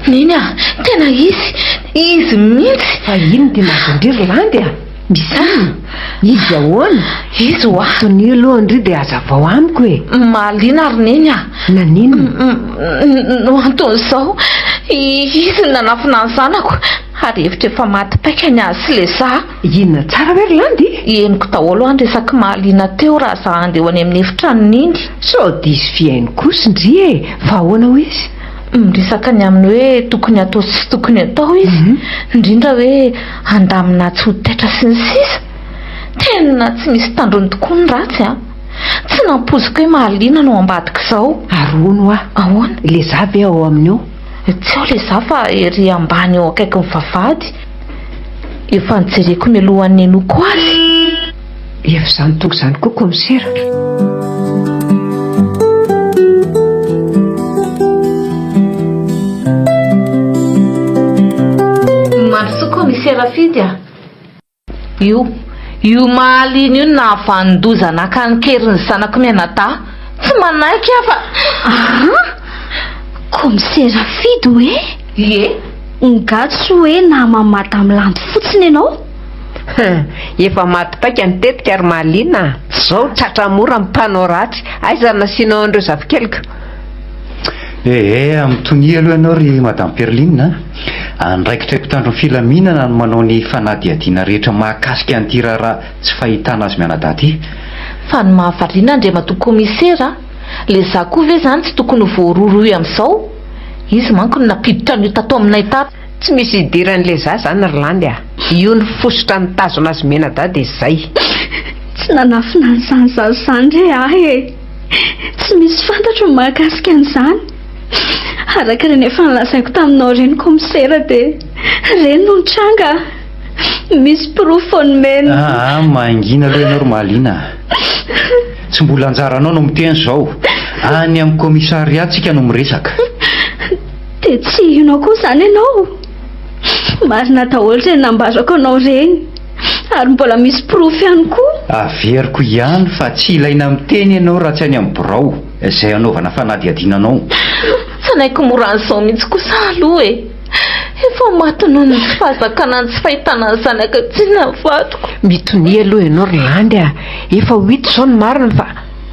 Neny a! Tena izy! Izy mihitsy! Fa inona ity mahazo an-dry ry Landy a? Misy inona? Izy ahoana? Izy hoa! Tonia aloha ndry dia hazavao amiko e! Mahaliana ry Neny a! Naninona? No anton'izao, izy no nanafina ny zanako, ary hevitra efa maty paika ny azy sy le za. Inona tsara ve ry Landy? Henoko daholo an resak'i Mahaliana teo raha za handeha ho any amin'ny efitranony iny. Sao diso fihaino kosa ndry e! Fa ahoana hoy izy? Miresaka ny amin'ny hoe tokony hatao sy tsy tokony hatao izy, indrindra hoe handamina tsy ho taitra sy ny sisa Tena tsy misy tandrony tokoa ny ratsy an! Tsy nampoiziko hoe Mahaliana no ambadik'izao. Ary hono hoa, Ahoana? Le za ve ao aminy ao? Tsy ao le za fa ery ambany eo akaikin'ny vavahady. Efa nojereko mialohan'ny nihenoako azy. Efa izany tonga izany koa kaomisera. Mandrosoa kaomisera Fidy a! Io, io Mahaliana io no nahavanon-doza naka an-keriny zanako mianadahy. Tsy manaiky aho fa. Aa! Kaomisera Fidy hoe? Ie. Nga tsy hoe naman'i Madame Landy fotsiny ianao? Hum, efa maty paika ny tetika ry Mahaliana a! Zao tratra mora ny mpanao ratsy. Aiza no nasianao an'ireo zafikeliko? Ee, mitonia aloha ianao ry Madame Perline a! Andraikitray mpitandro ny filaminana no manao ny fanadihadiana rehetra mahakasika an'ity raharaha tsy fahitana azy mianadahy ity. Fa ny mahavariana Andriamatoa Kaomisera a! Le za koa ve zany tsy tokony ho voarohirohy amin'izao? Izy manko no nampiditra an'io tato aminay tato. Tsy misy idiran'i Leza zany ry Landy a! Io ny fositra nitazona azy mianadahy dia zay. Tsy nanafina an'izany zaza izany re ahy e! Tsy misy fantatro ny mahakasika an'izany. Araka ireny efa nolazaiko taminao ireny kaomisera dia ireny no nitranga. Misy porofo nomena. Aa, mangina aloha ianao ry Mahaliana a! Tsy mbola anjaranao no miteny izao. Any amin'ny commissariat tsika no miresaka. Dia tsy hino akoa izany ianao? Marina daholo ireny nambarako anao ireny. Ary mbola misy porofo ihany koa. Averiko ihany fa tsy ilaina miteny ianao raha tsy any amin'ny birao izay hanaovana fanadihadiana anao. Tsy hanaiky mora an'izao mihitsy kosa aloha e! Efa maty noho ny tsy fahazakana ny tsy fahitana ny zanaka tiana ny vadiko. Mitonia aloha ianao ry Landy a! Efa ho hita izao ny marina fa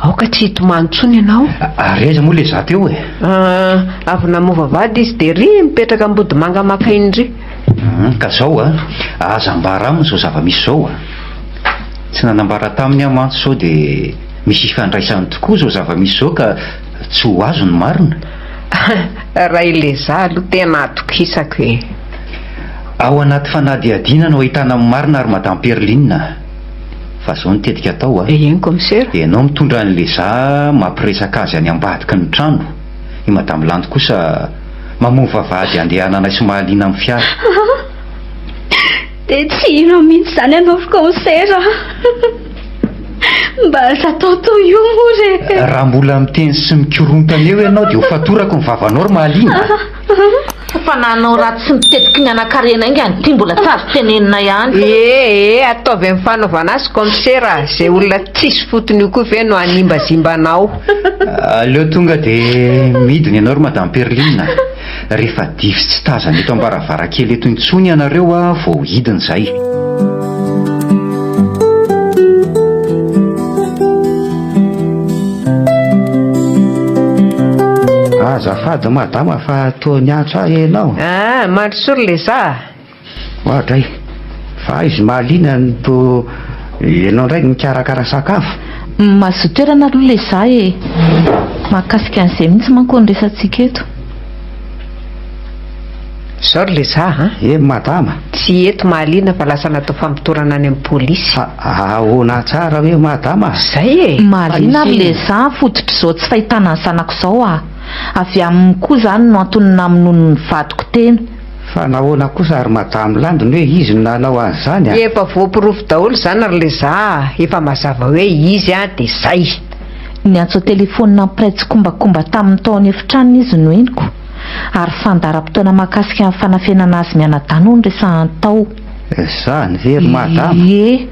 aoka tsy hitomany intsony ianao. Ary aiza moa ilay za teo e? Ah, avy namova vady izy dia ry mipetraka ambodimanga maka iny ry. Hum, ka zao a, aza ambara aminy izao zava-misy izao a. Tsy nanambara taminy aho mantsy sao dia misy ifandraisany tokoa izao zava-misy izao ka tsy ho azo ny marina. Raha ilay za aloha tena atokisako e. Ao anaty fanadihadiana no ahitana ny marina ry Madame Perline a. Fa izao ny tetika atao a. Eny commissaire. Ianao mitondra an'ilay za mampiresaka azy any ambadiky ny trano. I Madame Landy kosa mamono vavahady handehananay sy mahaliana amin'ny fiara. Dia tsy hino mihitsy izany ianao ry commissaire a. Mba aza atao toy io moa re. Raha mbola miteny sy mikorontana eo ianao dia ho fatorako ny vavanao ry Mahaliana a. Fa nanao ratsy sy mitetiky ny anankarena haingana ity mbola tsy azo tenenina ihany. Ee, ataovy amin'ny fanaovana azy commissaire a, izay olona tsisy fotony io koa ve no hanimbazimba anao. Aleo tonga dia midina ianao ry Madame Perline a. Rehefa dify tsy tazana eto am-baravarankely eto intsony ianareo vao hidina izay. Azafady madama fa toa niantso ahy ianao. Ah, mandrosoa ry Leza a! Oadray, fa aiza mahaliana ny to ianao indray mikarakara sakafo? Mazotoa toerana aloha Leza e! Mahakasika an'izay mihitsy manko ny resatsika eto. Zao ry Leza a! Eny madama. Tsy eto Mahaliana fa lasa natao famotorana any amin'ny polisy. Ahoana tsara hoe madama? Zay e! Mahaliana ry Leza fototr'izao tsy fahitana ny zanako izao a! Avy aminy koa izany no antony namonoany ny vadiko tena. Fa nahoana kosa ry madame Landy no hoe izy no nanao an'izany a? Efa voaporofo daholo izany ry Leza a! Efa mazava hoe izy a dia zay! Niantso an-telefaonina mpiray tsikombakomba taminy tao an'efitranony izy no henoko. Ary fandaharam-potoana mahakasika ny fanafenana azy mianadahy no niresahany tao. Zany ve ry madama? Ie.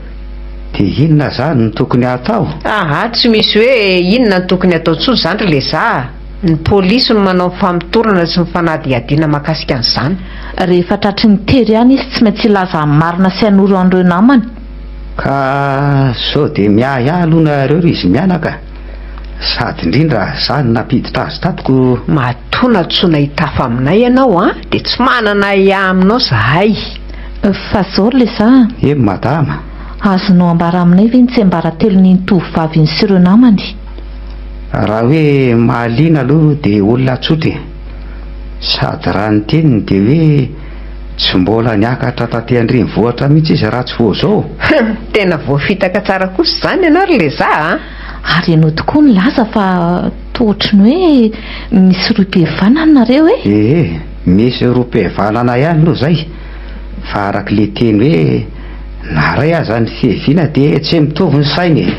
Dia inona zany no tokony hatao? Aha, tsy misy hoe inona no tokony hatao intsony izany ry Leza a! Ny polisy no manao ny famotorana sy ny fanadihadiana mahakasika an'izany. Rehefa tratry ny tery ihany izy tsy maintsy hilaza ny marina sy hanoro an'ireo namany. Ka sao dia miahiahy aloha nareo ry izy mianaka? Sady indrindra za no nampiditra azy tato ko. Matoa nantsoina hitafa aminay ianao an, dia tsy manana ahiahy aminao zahay. Fa zao ry leza a. Eny madama. Azonao ambara aminay ve ny tsiambaratelon'iny tovovavy iny sy ireo namany? Raha hoe mahaliana aloha dia olona tsotra e. Sady raha ny teniny dia hoe tsy mbola niakatra taty an-drenivohitra mihitsy izy raha tsy vao izao. Hum, tena voafitaka tsara kosa izany ianao ry leza a. Ary ianao tokoa nilaza fa toa ohatry ny hoe misy rohim-pihavanana nareo e? Ee, misy rohim-pihavanana ihany aloha izay, fa araka ilay teny hoe na iray aza ny fiaviana dia tsy mitovy ny saina e!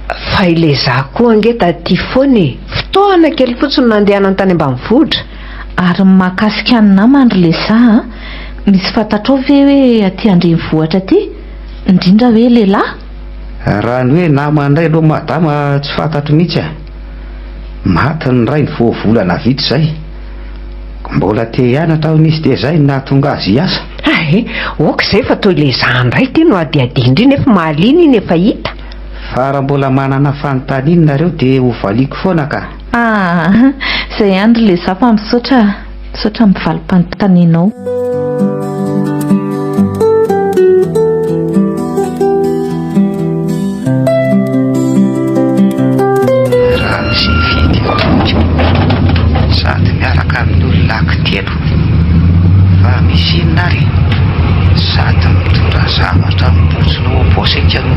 Fa ilay za koa ange taty foana e! Fotoana kely fotsiny no nandehanany tany ambanivohitra. Ary ny mahakasika ny namany ry Lesa a, misy fantatrao ve hoe aty andrenivohitra aty? Indrindra hoe lehilahy? Raha ny hoe namana indray aloha madama tsy fantatro mihitsy a! Maty ny rainy vao volana vitsy izay. Mbola te hianatra hono izy dia izay no nahatonga azy hiasa. Hay, ok izay fa toa ilay izaho indray ity no hadihadian-dry nefa mahaliana iny efa hita. Fa raha mbola manana fanontaniana nareo dia ho valiako foana ka. Ah, izay ihany ry Leza fa misaotra, misaotra amin'ny valim-panontanianao. Raha misy hividy atodiko sady miaraka amin'ny olona ankitelo fa misy inona ary sady mitondra zavatra mibotsina ao am-paosy aika no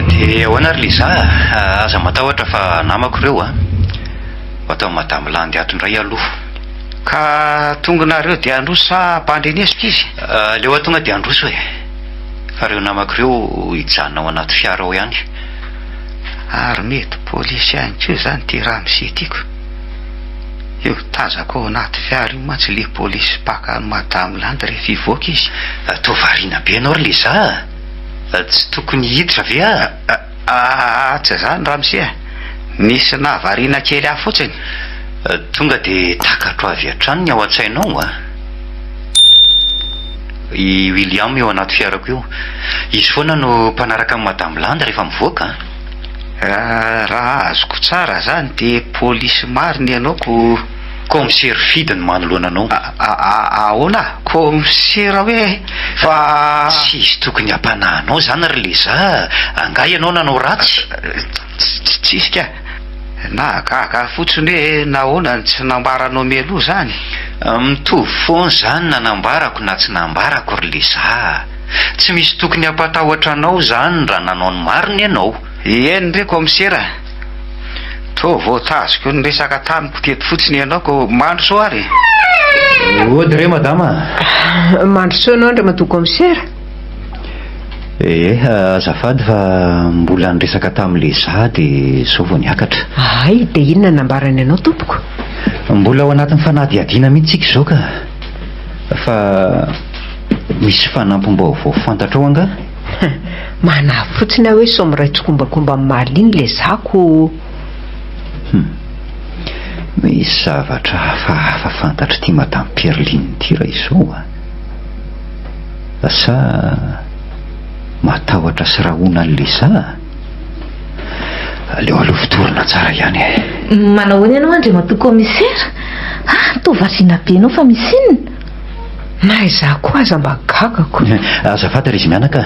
Dia ahoana ry Liza a? Aza matahotra fa namako ireo a! Ho atao Madame Landy ato indray aloha. Ka tonga nareo dia handroso sa ampandrenesiko izy? Aleo aho tonga dia handroso e! Fa ireo namako ireo hijanona ao anaty fiara ao ihany. Ary mety polisy ihany koa izany ity ramose ity ko! Io tazako ao anaty fiara io mantsy ilay polisy mpaka an'i Madame Landy rehefa hivoaka izy. Toa variana be ianao ry Leza a! Tsy tokony hiditra ve aho? Aa, tsy izany ramose a! Nisy nahavariana kely ahy fotsiny. Tonga dia takatro avy hatrany ny ao an-tsainao a! I William io anaty fiarako io. Izy foana no mpanaraka an'i Madame Landy rehefa mivoaka a! Raha azoko tsara izany dia polisy marina ianao ko. Kaomisera Fidy no manoloana anao. Ahoana? Kaomisera hoe? Fa. Tsy hisy tokony hampanahy anao izany ry Leza a! Angaha ianao nanao ratsy? Tsisy ka! Nahagaga ahy fotsiny hoe nahoana no tsy nambaranao mialoha izany? Mitovy foana izany na nambarako na tsy nambarako ry Leza a! Tsy misy tokony hampatahotra anao izany raha nanao ny marina ianao. Eny re kaomisera a! Toa voatazoko niresaka tamiko teto fotsiny ianao ko mandrosoa ary e! Ody re madama a! Mandrosoa ianao Andriamatoa Kaomisera. Ee, azafady fa mbola niresaka tamin'i Leza dia izao vao niakatra. Hay, dia inona no nambarany anao tompoko? Mbola ao anatin'ny fanadihadiana mihitsy isika izao ka. Fa misy fanampim-baovao fantatrao angaha? Manahy fotsiny aho hoe sao miray tsikombakomba amin'i Marlene ilay zako o! Hum. Misy zavatra hafahafa fantatr'ity Madame Pierline ity raha izao a! Sa matahotra sy rahona an'i Lisa? Aleo aloha fotorina tsara ihany e! Manao ahoana ianao Andriamatoa Commissaire? Ah, toa variana be ianao fa misy inona? Na izaho koa aza mba gagako. Azafady ry izy mianaka,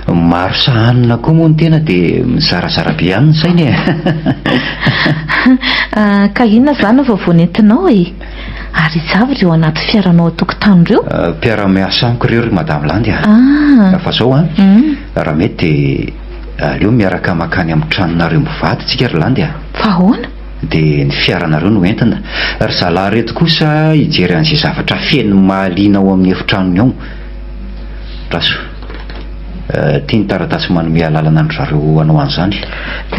maro sahanina koa moa ny tena dia mizarazara be ihany ny saina e. Ka inona izany no vaovao nentinao e? Ary iza avy ireo anaty fiaranao an-tokotany ireo? Mpiara-miasa amiko ireo ry Madame Landy a. Ah. Fa zao an, raha mety dia aleo miaraka mankany amin'ny tranonareo mivady tsika ry Landy a. Fa ahoana? Dia ny fiaranareo no entina. Ry zalahy ireto kosa hijery an'izay zavatra feno mahaliana ao amin'ny efitranony ao. Andraso. Ity ny taratasy manome alalana an-dry zareo hanao an'izany.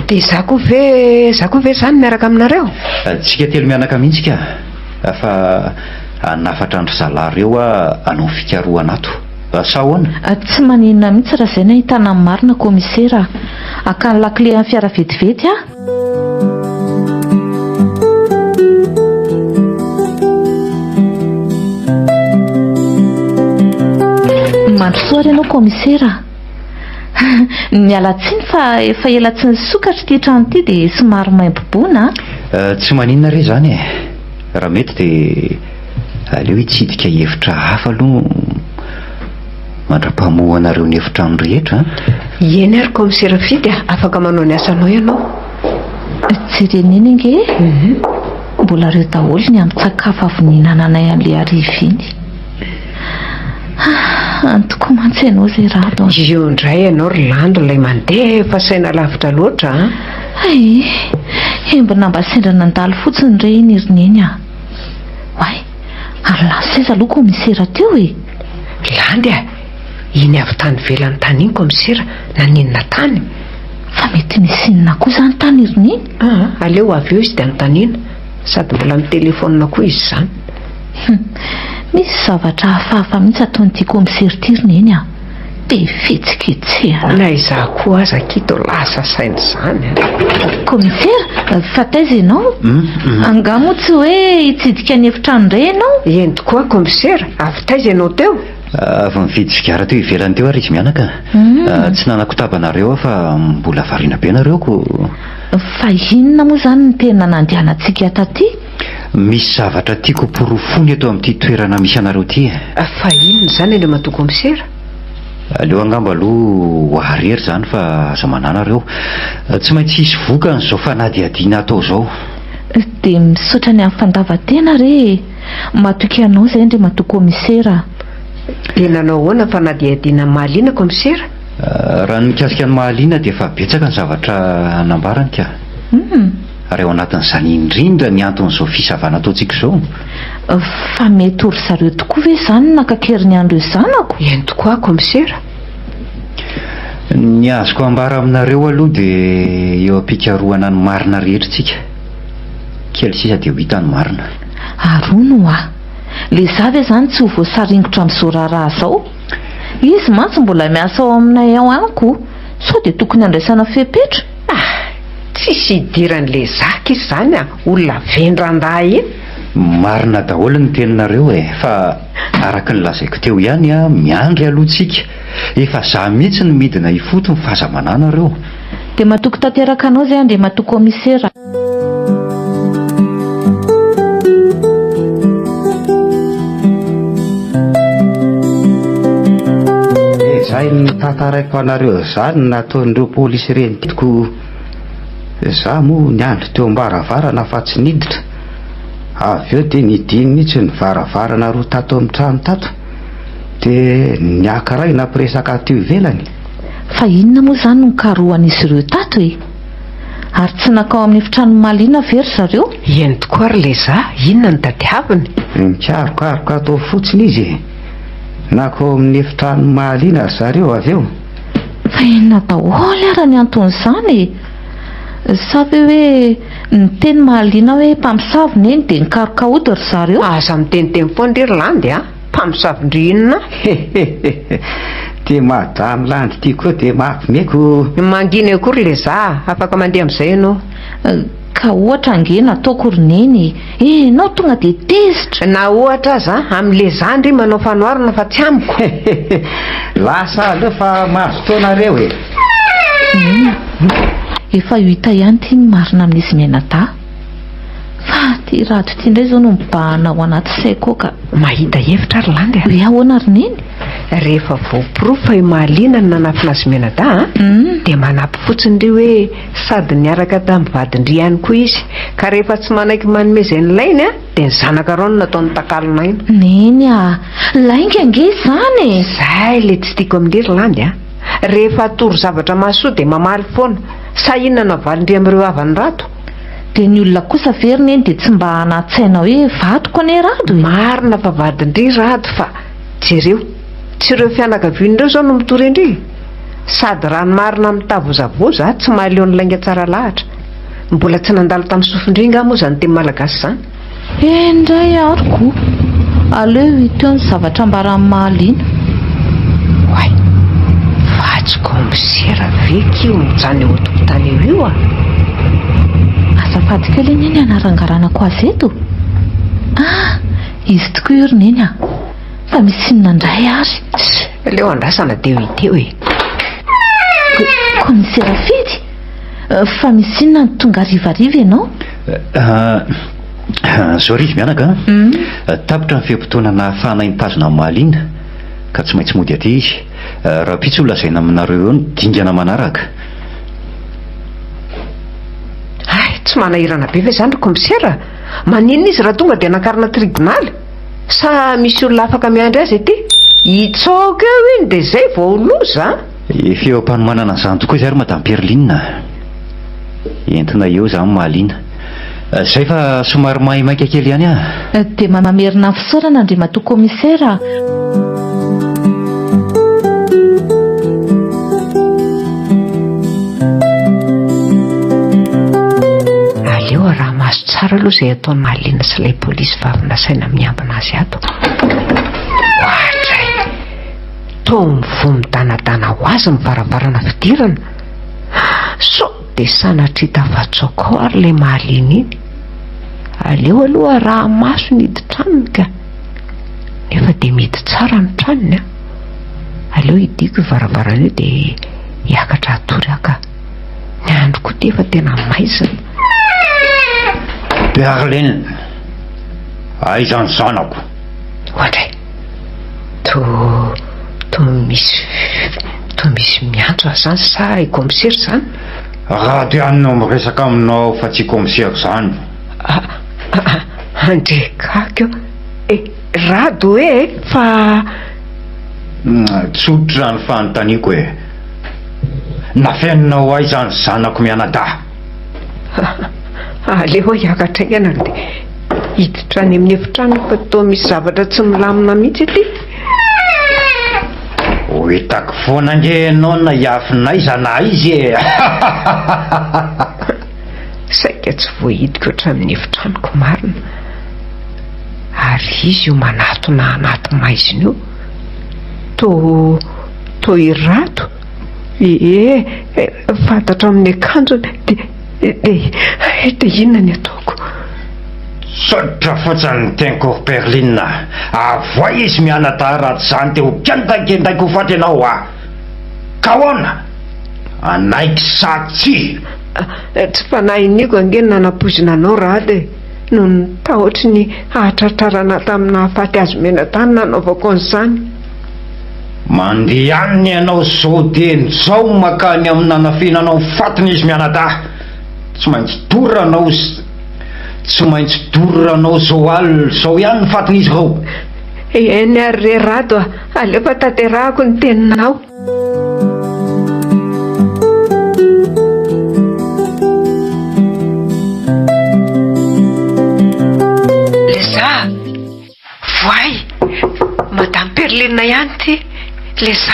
Dia izaho koa ve, izaho koa ve izany miaraka aminareo? Tsika telo mianaka mihitsy ka. Fa hanafatra an-dry zalahy ireo aho hanao fikarohana ato. Sa ahoana? Tsy maninona mihitsy raha izay no ahitana ny marina Kaomisera a. Haka ny lakile an'ny fiara vetivety aho. Mandrosoa ary ianao Kaomisera a. Miala tsiny fa efa ela tsy nisokatra ity trano ity dia somary maimbo bona a. Tsy maninona re izany e. Raha mety dia aleo hitsidika efitra hafa aloha mandra-pamohanareo ny efitrano rehetra an. Eny ary Kaomisera Fidy a, afaka manao ny asanao ianao. Jerena eny ange e. Mbola reo daholo ny ambin-tsakafo avy nihinananay an'ilay hariva iny. Ah, any tokoa mantsy ianao izay Rado a. Io indray ianao ry Lanto ilay mandefa saina lavitra loatra an. Hay, embona mba sendra nandalo fotsiny re iny ry Neny a. Oay, ary lasa aiza aloha kaomisera teo e? Landy a, iny avy tany ivelany tany iny kaomisera, naninona tany? Fa mety nisy inona koa izany tany ry Neny? Aa, aleo avy eo izy dia anontaniana, sady mbola mi-telephone koa izy izany. Hum, misy zavatra hafahafa mihitsy ataon'ity kaomisera ity ry Neny a! Be fihetsiketsehana. Na izaho koa aza akia toa lasa saina izany a! Kaomisera, fa taiza ianao? Angaha moa tsy hoe hitsidika ny efitrano indray ianao? Eny tokoa kaomisera, avy taiza ianao teo? Avy nividy sigara teo ivelany teo ary izy mianaka. Tsy nanakotaba anareo aho fa mbola variana be nareo ko. Fa inona moa izany no tena nandehanantsika taty? Misy zavatra tiako hoporofoina eto amin'ity toerana misy anareo ity e. Fa inona izany Andriamatoa Kaomisera? Aleo angamba aloha ho ahy irery izany fa aza manahy nareo. Tsy maintsy hisy vokany izao fanadihadiana atao izao. Dia misaotra ny amin'ny fandavan-tena re e! Matoky anao izay Andriamatoa Kaomisera a! Dia nanao ahoana ny fanadihadiana an'i Mahaliana Kaomisera? Raha ny mikasika an'i Mahaliana dia efa betsaka ny zavatra nambarany ka. Ary ao anatin'izany indrindra ny anton'izao fisavana ataontsika izao. Fa mety ho ry zareo tokoa ve izany no naka an-keriny an'ireo zanako? Eny tokoa Kaomisera. Ny azoko ambara aminareo aloha dia eo am-pikarohana ny marina rehetra isika. Kely sisa dia ho hita ny marina. Ary hono hoa, le za ve izany tsy ho voasaringotra amin'izao raharaha izao? Izy mantsy mbola miasa ao aminay ao ihany ko! Sao dia tokony handraisana fepetra? Ah! Tsisy idiran'le zaka izy zany a! Olona vendran-dahy iny! Marina daholo ny teninareo e! Fa araka ny lazaiko teo ihany a, miandry aloha tsika. Efa za mihitsy no midina ifotony fa aza manahy nareo. Dia matoky tanteraka anao zay Andriamatoa Kaomisera. Izay notantaraiko anareo izany no nataon'ireo polisy ireny ko za moa niandry teo am-baravarana fa tsy niditra. Avy eo dia nidiny mihitsy ny varavarana roa tato amin'ny trano tato dia niakara aho nampiresaka aty ivelany. Fa inona moa izany no nikarohan'izy ireo tato e? Ary tsy nankao amin'ny efitranon'i Mahaliana ve ry zareo? Eny tokoa ry Leza, inona no tadiaviny? Nikarokaroka tao fotsiny izy e! Nankao amin'ny efitranon'i Mahaliana ry zareo avy eo. Fa inona daholo ara ny anton'izany e? Sa ve hoe niteny Mahaliana hoe mpamosavy neny dia nikaroka ody ry zareo? Aza miteniteny foana ry Landy a! Mpamosavin-dry inona? Hehehehe! Ty madame Landy ty koa dia mampimeko. Mangina eo koa ry Leza a! Afaka mandeha amin'izay ianao. Ka ohatra ange nataoko ry Neny e! Enao tonga dia tezitra! Na ohatra aza, amin'i Leza ndry manao fanoharana fa tsy amiko. Hehehe! Lasa aleo fa mazotoa nareo e! Neny a! Efa ho hita ihany ity ny marina amin'izy mianadahy. Fa ity rado ity indray izao no mibahana ao anaty saiko ao ka. Mahita hevitra ry Landy a! Hoe ahoana ry Neny? Rehefa voaporofo fa i Mahaliana no nanafina azy mianadahy an, dia manampy fotsiny ndry hoe sady niaraka tamin'ny vadin-dry ihany koa izy. Ka rehefa tsy manaiky manome izay nilainy an, dia ny zanakareo no nataony takalon'aina. Neny a! Lainga ange izany e! Izay ilay tsy tiako amin-dry ry Landy a! Rehefa atoro zavatra mahasoa dia mamaly foana. Sa inona no avalin-dry amin'ireo havan'i Rado? Dia ny olona kosa ve ry Neny dia tsy mba hanan-tsaina hoe vadiko anie Rado e? Marina fa vadin-dry Rado fa jereo, tsy ireo fianakaviany ireo izao no mitory an-dry e! Sady raha ny marina mitavozavoza tsy mahaleo ny lainga tsara lahatra. Mbola tsy nandalo tamin'ny sofin-dry angaha moa izany teny malagasy izany? Eny indray ary ko! Aleo hita eo ny zavatra ambaran'i Mahaliana. Oay! Fa tsy kaomisera ve ky io mijanona eo an-tokotany eo io a? Azafady kely anie ny hanarangaranako azy eto. Ah! Izy tokoa io ry Neny a! Fa misy inona indray ary? Tss! Aleo andrasana dia ho hita eo e! Kaomisera Fidy? Fa misy inona no tonga harivariva ianao? Zao ry izy mianaka a! Tapitra ny fe-potoana nahafahanay nitazona an'i Mahaliana ka tsy maintsy mody aty izy. Rahampitso ho lazaina aminareo eo ny dingana manaraka. Hay, tsy manahirana be ve izany ry kaomisera? Maninona izy raha tonga dia nakarina tribonaly? Sa misy olona afaka miandry azy aty? Hitsoaka eo iny dia izay vao ho loza a! Efa eo am-panomanana an'izany tokoa izay ry Madame Perline a! Entina eo izany Mahaliana. Izay fa somary maimaika kely ihany aho. Dia mamerina ny fisaorana Andriamatoa Commissaire a! Aleo araha-maso tsara aloha izay ataon'i Mahaliana sy ilay polisy vavy nasaina miambina azy ato. Oadray! Toa mivoha midanadana ho azy ny varavarana fidirana. Sao dia sanatria tafatsoaka ao ary ilay mahaliana iny. Aleo aloha araha-maso ny hidin-tranony ka. Nefa dia mihidy tsara ny tranony an. Aleo hidiako io varavarana io dia hiakatra hatory aho ka. Ny andro koa ity efa tena maizina. Berlin, aiza ny zanako? Oadray. Toa toa misy toa misy miantso azy zany sa i kaomisera izany? Rado ihany no miresaka aminao fa tsy kaomisera izany. Andriakako e! Rado e! Fa. Tsotra ny fanontaniako e! Nafeninao aiza ny zanako mianadahy? Aleo aho hiakatra haingana dia hiditra any amin'ny efitrano fa toa misy zavatra tsy milamina mihitsy aty. Ho hitako foana ange ianao na hiafina aiza na aiza e! Saika tsy voahidiko hatramin'ny efitranoko marina. Ary izy io manatona anaty maizina io. To, to i Rado? Ie, fantatro amin'ny akanjony, dia, dia, dia inona ny ataoko? Tsotra fotsiny ny teniko ry Perline a! Avoay izy mianadahy raha tsy izany dia ho kendakendaiko ho faty ianao a! Ka ahoana? Hanaiky sa tsia? Tsy fanahy iniako ange ny nanapoizina anao Rado e! Noho ny tahotry ny hahatratrarana tamin'ny nahafaty azy mianadahy no nanaovako an'izany. Mandehana ianao izao dieny izao mankany amin'ny nanafenanao ny fatiny izy mianadahy! Tsy maintsy doranao Tsy maintsy doranao izao alina izao ihany ny fatin'izy ireo. Eny ary re Rado a, aleo fa tanterahako ny teninao. Leza! Voay! Madame Perline ihany ity. Leza!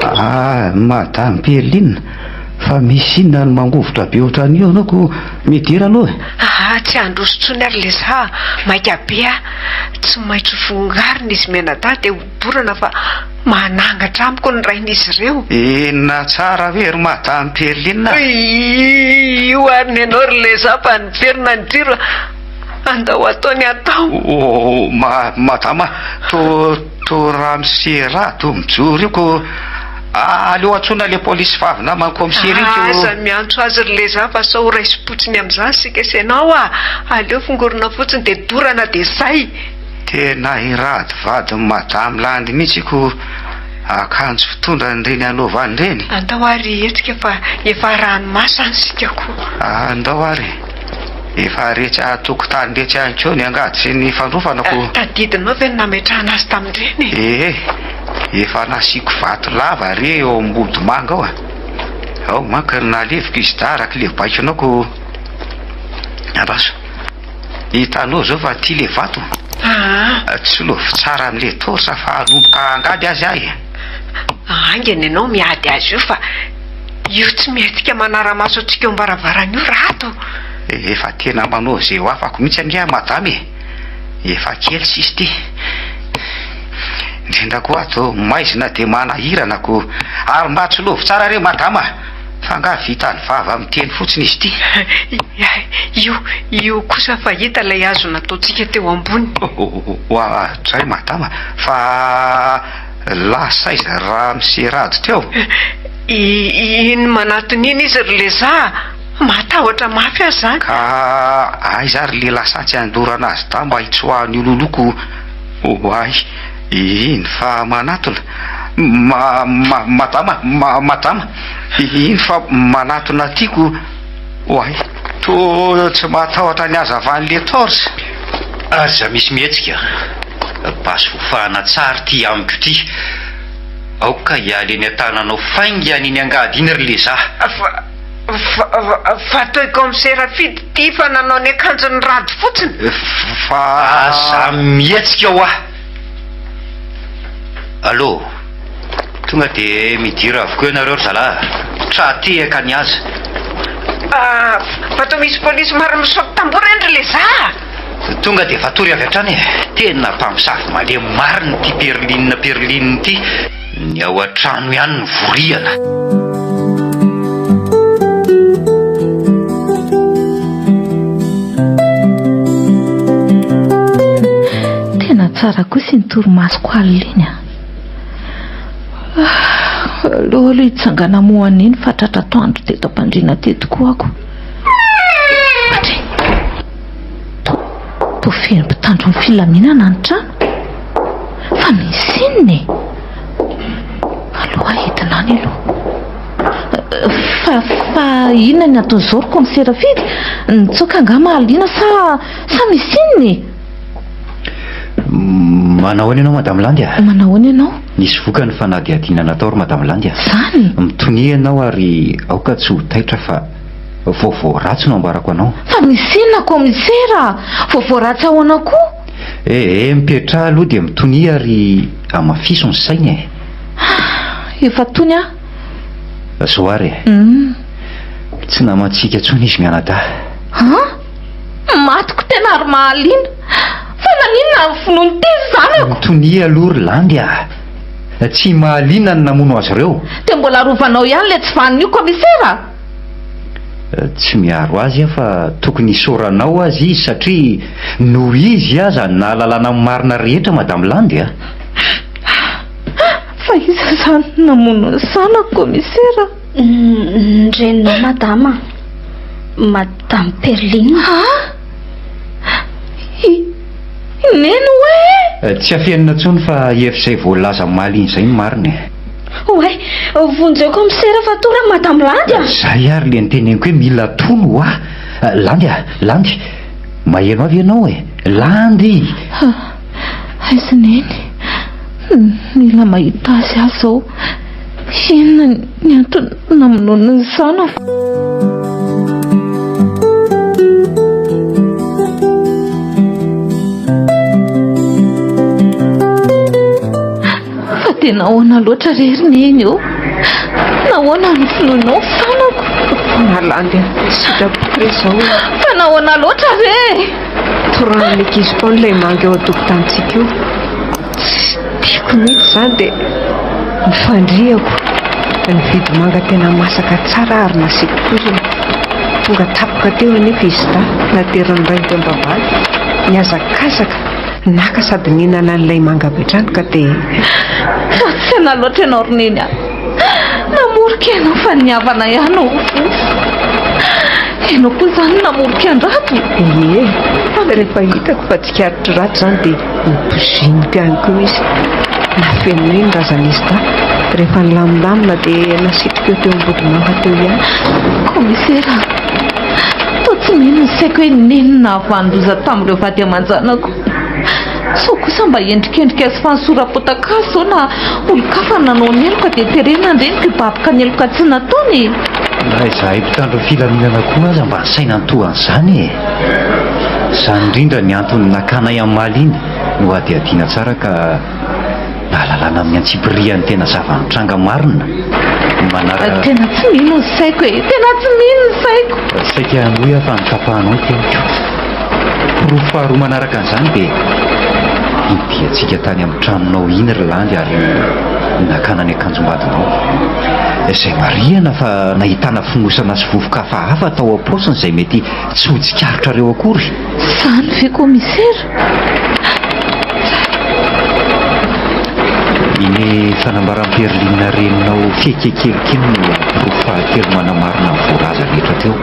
Ah, Madame Perline, fa misy inona no mangovitra be ohatran'io ianao ko midira aloha e? Ah, tsy handroso intsony ary Leza a! Maika be aho. Tsy maintsy vongarina izy mianadahy dia hodorana fa manangatra amiko ny rain'izy ireo. Inona tsara ve ry Madame Perline a? Io ary ny anao ry Leza fa niverina ny jiro. Andao atao ny atao. Oh, ma, madama, to, to ramose Rado mijoro io ko aleo antsoina le polisy vavy naman'i commissaire iny ko. Aza miantso azy ry leza fa sao ho raisim-potsiny amin'izany isika sy ianao ah! Aleo fongorina fotsiny dia dorana dia zay! Tena i Rado vadin'i madame Landy mihitsy ko akanjo fitondrany ireny anaovany ireny. Andao ary hihetsika fa efa arahan'ny-maso any isika ko. Andao ary. Efa retsy an-tokotany retsy ihany koa ny angady sy ny fandrofana ko. Tadidinao ve ny nametrahana azy tamin'ireny e? Ee, efa nasiako vato lava re eo Ambodimanga ao a. Ao manko no naleviko izy dahy araka ilay baikonao ko. Andraso. Hitanao izao fa aty ilay vato. Aa. Tsilovy tsara amin'ilay torche fa hanomboka hangady azy aho e. Haingana ianao miady azy io fa Io tsy mihetsika manara-maso antsika eo am-baravarana io Rado. Efa tena manao izay ho afako mihitsy anie aho madama e! Efa kely sisa ity. Indrindra koa ato maizina dia manahirana ko. Ary mba tsilovy tsara re madama fa angaha vitan'ny vava miteny fotsiny izy ity? Io, io kosa fa hita ilay hazo nataontsika teo ambony. Oadray madama fa lasa aiza ramose Rado teo? Iny manatona iny izy ry Leza a! Mahatahotra mafy aho izany. Ka aiza ary le lasantsy andorana azy dahy mba hitsoahan'io loloko ho ahy iny fa manatona ma ma madama ma madama iny fa manatona tiako ho ahy. Toa tsy mahatahotra ny hazavan'le torche. Aza misy mihetsika. Basy fofahana tsara ity amiko ity. Aoka hiala eny an-tananao faingana iny angady iny ry Leza. Fa, fa, fa toy kaomisera Fidy ity fa nanao ny akanjon'i Rado fotsiny. Fa. Aza mihetsika hoa! Allô? Tonga dia midira avokoa ianareo ry zalahy a! Tra-tehaka ny aza. Fa toa misy polisy maro misaoty tamboho ireny ry Leza a! Tonga dia fatory avy hatrany e! Tena mpamosavy malemy marina ity Perline Perline ity! Ny ao an-trano ihany no vorihana. Tena tsara kosa iny torimasoko alina iny an! Aleo aloha hitsangana hamoha an'iny fa tratra atoandro teto am-pandriana teto koa ako. Patria! Toa feno mpitandro ny filaminana ny trano. Fa misy inona e? Aleo ahidina any aloha. Fa, fa inona ny anton'izao ry kaomisera Fidy? Nitsoaka angaha mahaliana sa, sa misy inona e? Manahoana ianao Madame Landy a? Manahoana ianao? Nisy vokany ny fanadihadiana natao ry Madame Landy a. Izany? Mitonia ianao ary aoka tsy ho taitra fa Vaovao ratsy no ambarako anao. Fa misy inona kaomisera a? Vaovao ratsy ahoana koa? Eh eh, mipetraha aloha dia mitonia ary amafiso ny saina e. Efa tony aho. Zao ary e. Tsy namantsika intsony izy mianadahy. An? Matiko tena ary mahaliana. Fa naninona ny vonoiny teny zanako? Mitonia aloha ry Landy a! Tsy mahaliana ny namono azy ireo. Dia mbola arovanao ihany ilay tsy vanona io commissaire a! Tsy miaro azy aho fa tokony hisaoranao aza izy satria noho izy aza nahalalana ny marina rehetra Madame Landy a! Fa iza izany no namono ny zanako commissaire a? Ny reninao madama, Madame Perline. Ah! I Neny hoe? Tsy afenina intsony fa efa izay voalaza omaly iny izay no marina e! Oay! Vonjeo kaomisera fa tora Madame Landy a! Zay ary le niteneniko hoe mila tony hoa! Landy a! Landy! Maheno avy ianao e! Landy! Aiza Neny? Mila mahita azy aho izao. Inona ny antony namonoana ny zanako? Fa dia nahoana loatra re ry Neny ô? Nahoana no vonoinao ny zanako? Fa Landy a, sitrapoko re izao e. Fa nahoana loatra re? Torahan'ny ankizy foana ilay manga eo an-tokotanintsika io. Tsy tiako mihitsy izany dia nifandrihako. Nividy manga tena masaka tsara aho ary nasiako poizina. Tonga tampoka teo anefa izy dahy, naterin'ny rainy teo am-bavahady. Nihazakazaka naka sady nihinana an'ilay manga avy hatrany ka dia. Ratsy saina loatra ianao ry Neny a! Namorika ianao fa ny havana ihany no voa. Ianao koa izany namorika an-dRato? Ie, rehefa hitako fa tsikaritr'i Rato izany dia nopoiziniko ihany koa izy. Nafeninay ny razan'izy dahy. Rehefa nilamindamina dia nasitriko eo teo Ambodimanga teo ihany. Kaomisera, toa tsy mino ny saiko hoe Neny no nahavanon-doza tamin'ireo vady aman-janako. Sao kosa mba endrikendrika sy fanosoram-potaka azy izao na olon-kafa no nanao ny heloka dia terena ny reniko hibaboka ny heloka tsy nataony e! Na izahay mpitandro ny filaminana koa aza mba nisaina ny toa an'izany e! Izany indrindra ny antony nakanay hamaly iny no hadihadiana tsara ka nahalalana amin'ny antsipiriany tena zava-nitranga marina ny manaraka. Tena tsy mino ny saiko e! Tena tsy mino ny saiko! Saika hanohy aho fa notapahanao ny teniko. Porofo faharoa manaraka an'izany dia iny diantsika tany amin'ny tranonao iny ry Landy ary nakana ny akanjom-badinao. Izay marihana fa nahitana fonosana sy vovoka hafahafa tao am-paosiny izay mety tsy ho tsikaritrareo akory. Izany ve Commissaire? Iny fanambaran'i Perline reninao fiaikekelika iny no porofo fahatelo manamarina ny voalaza rehetra teo.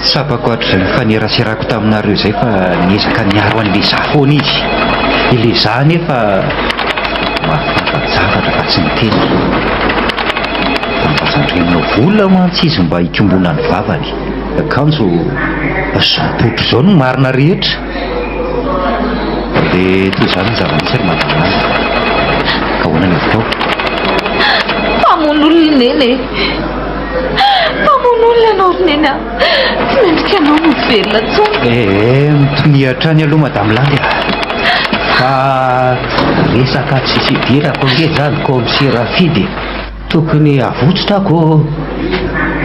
Tsapako hatrizay nifaneraserako taminareo izay fa niezaka niaro an'i Leza foana izy. I Leza anefa mahafanta-javatra fa tsy niteny. Tambazan-dreninao vola mantsy izy mba hikombona ny vavany. Kanjo izao mipoitra izao no marina rehetra. Dia toy izany ny zava-misy ry Madame Landy. Ka ahoana ny hevitrao? Mpamono olona Neny e! Mpamono olona ianao ry Neny a! Tsy mendrika anao ny ho velona intsony. Eh, mitonia hatrany aloha Madame Landy a! Fa resaka tsisy idirako ange izany kaomisera Fidy e! Tokony havotsitra aho ko!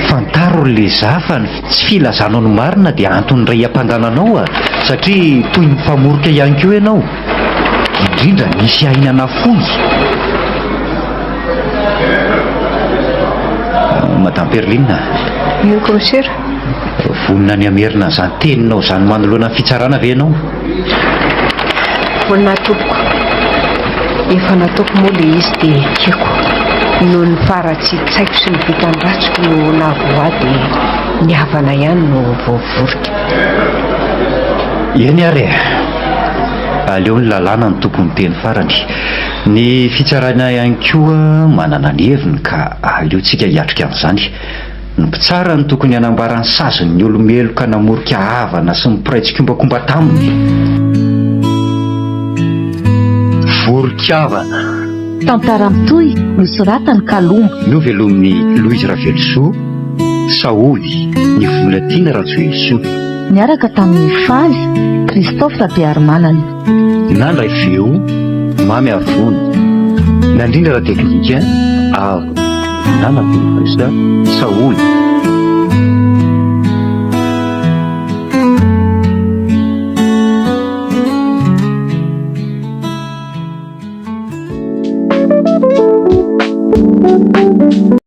Fantaro ry Leza fa ny tsy filazanao ny marina dia antony iray hiampangana anao a! Satria toy ny mpamorika ihany koa ianao, indrindra nisy aina nafoy. Madame Perline. Eny Commissaire. Vonona ny hamerina an'izany teninao izany manoloana ny fitsarana ve ianao? Vonona tompoko. Efa nataoko moa ilay izy dia ekeko. Noho ny faharatsian-tsaiko sy ny vitan'ny ratsiko no nahavoa ahy dia ny havana ihany no voavorika. Eny ary e! Aleo ny lalàna no tompon'ny teny farany. Ny fitsarana ihany koa manana ny heviny ka aleontsika hiatrika an'izany. Ny mpitsara no tokony hanambara ny sazin'ny olo-meloka namorika havana sy ny mpiray tsikombakomba taminy. Voron-kavana. Tantara mitohy nosoratan'i Kalombo. Novelomin'i Louise Ravelosoa, Saholy, ny Volatiana Rajoelisoa. Niaraka tamin'i Faly, Christophe Rabearimanana. Nandray feo, Mamy Arivony. Nandrindra ara-teknika, Avo. Nana Felipe Saholy.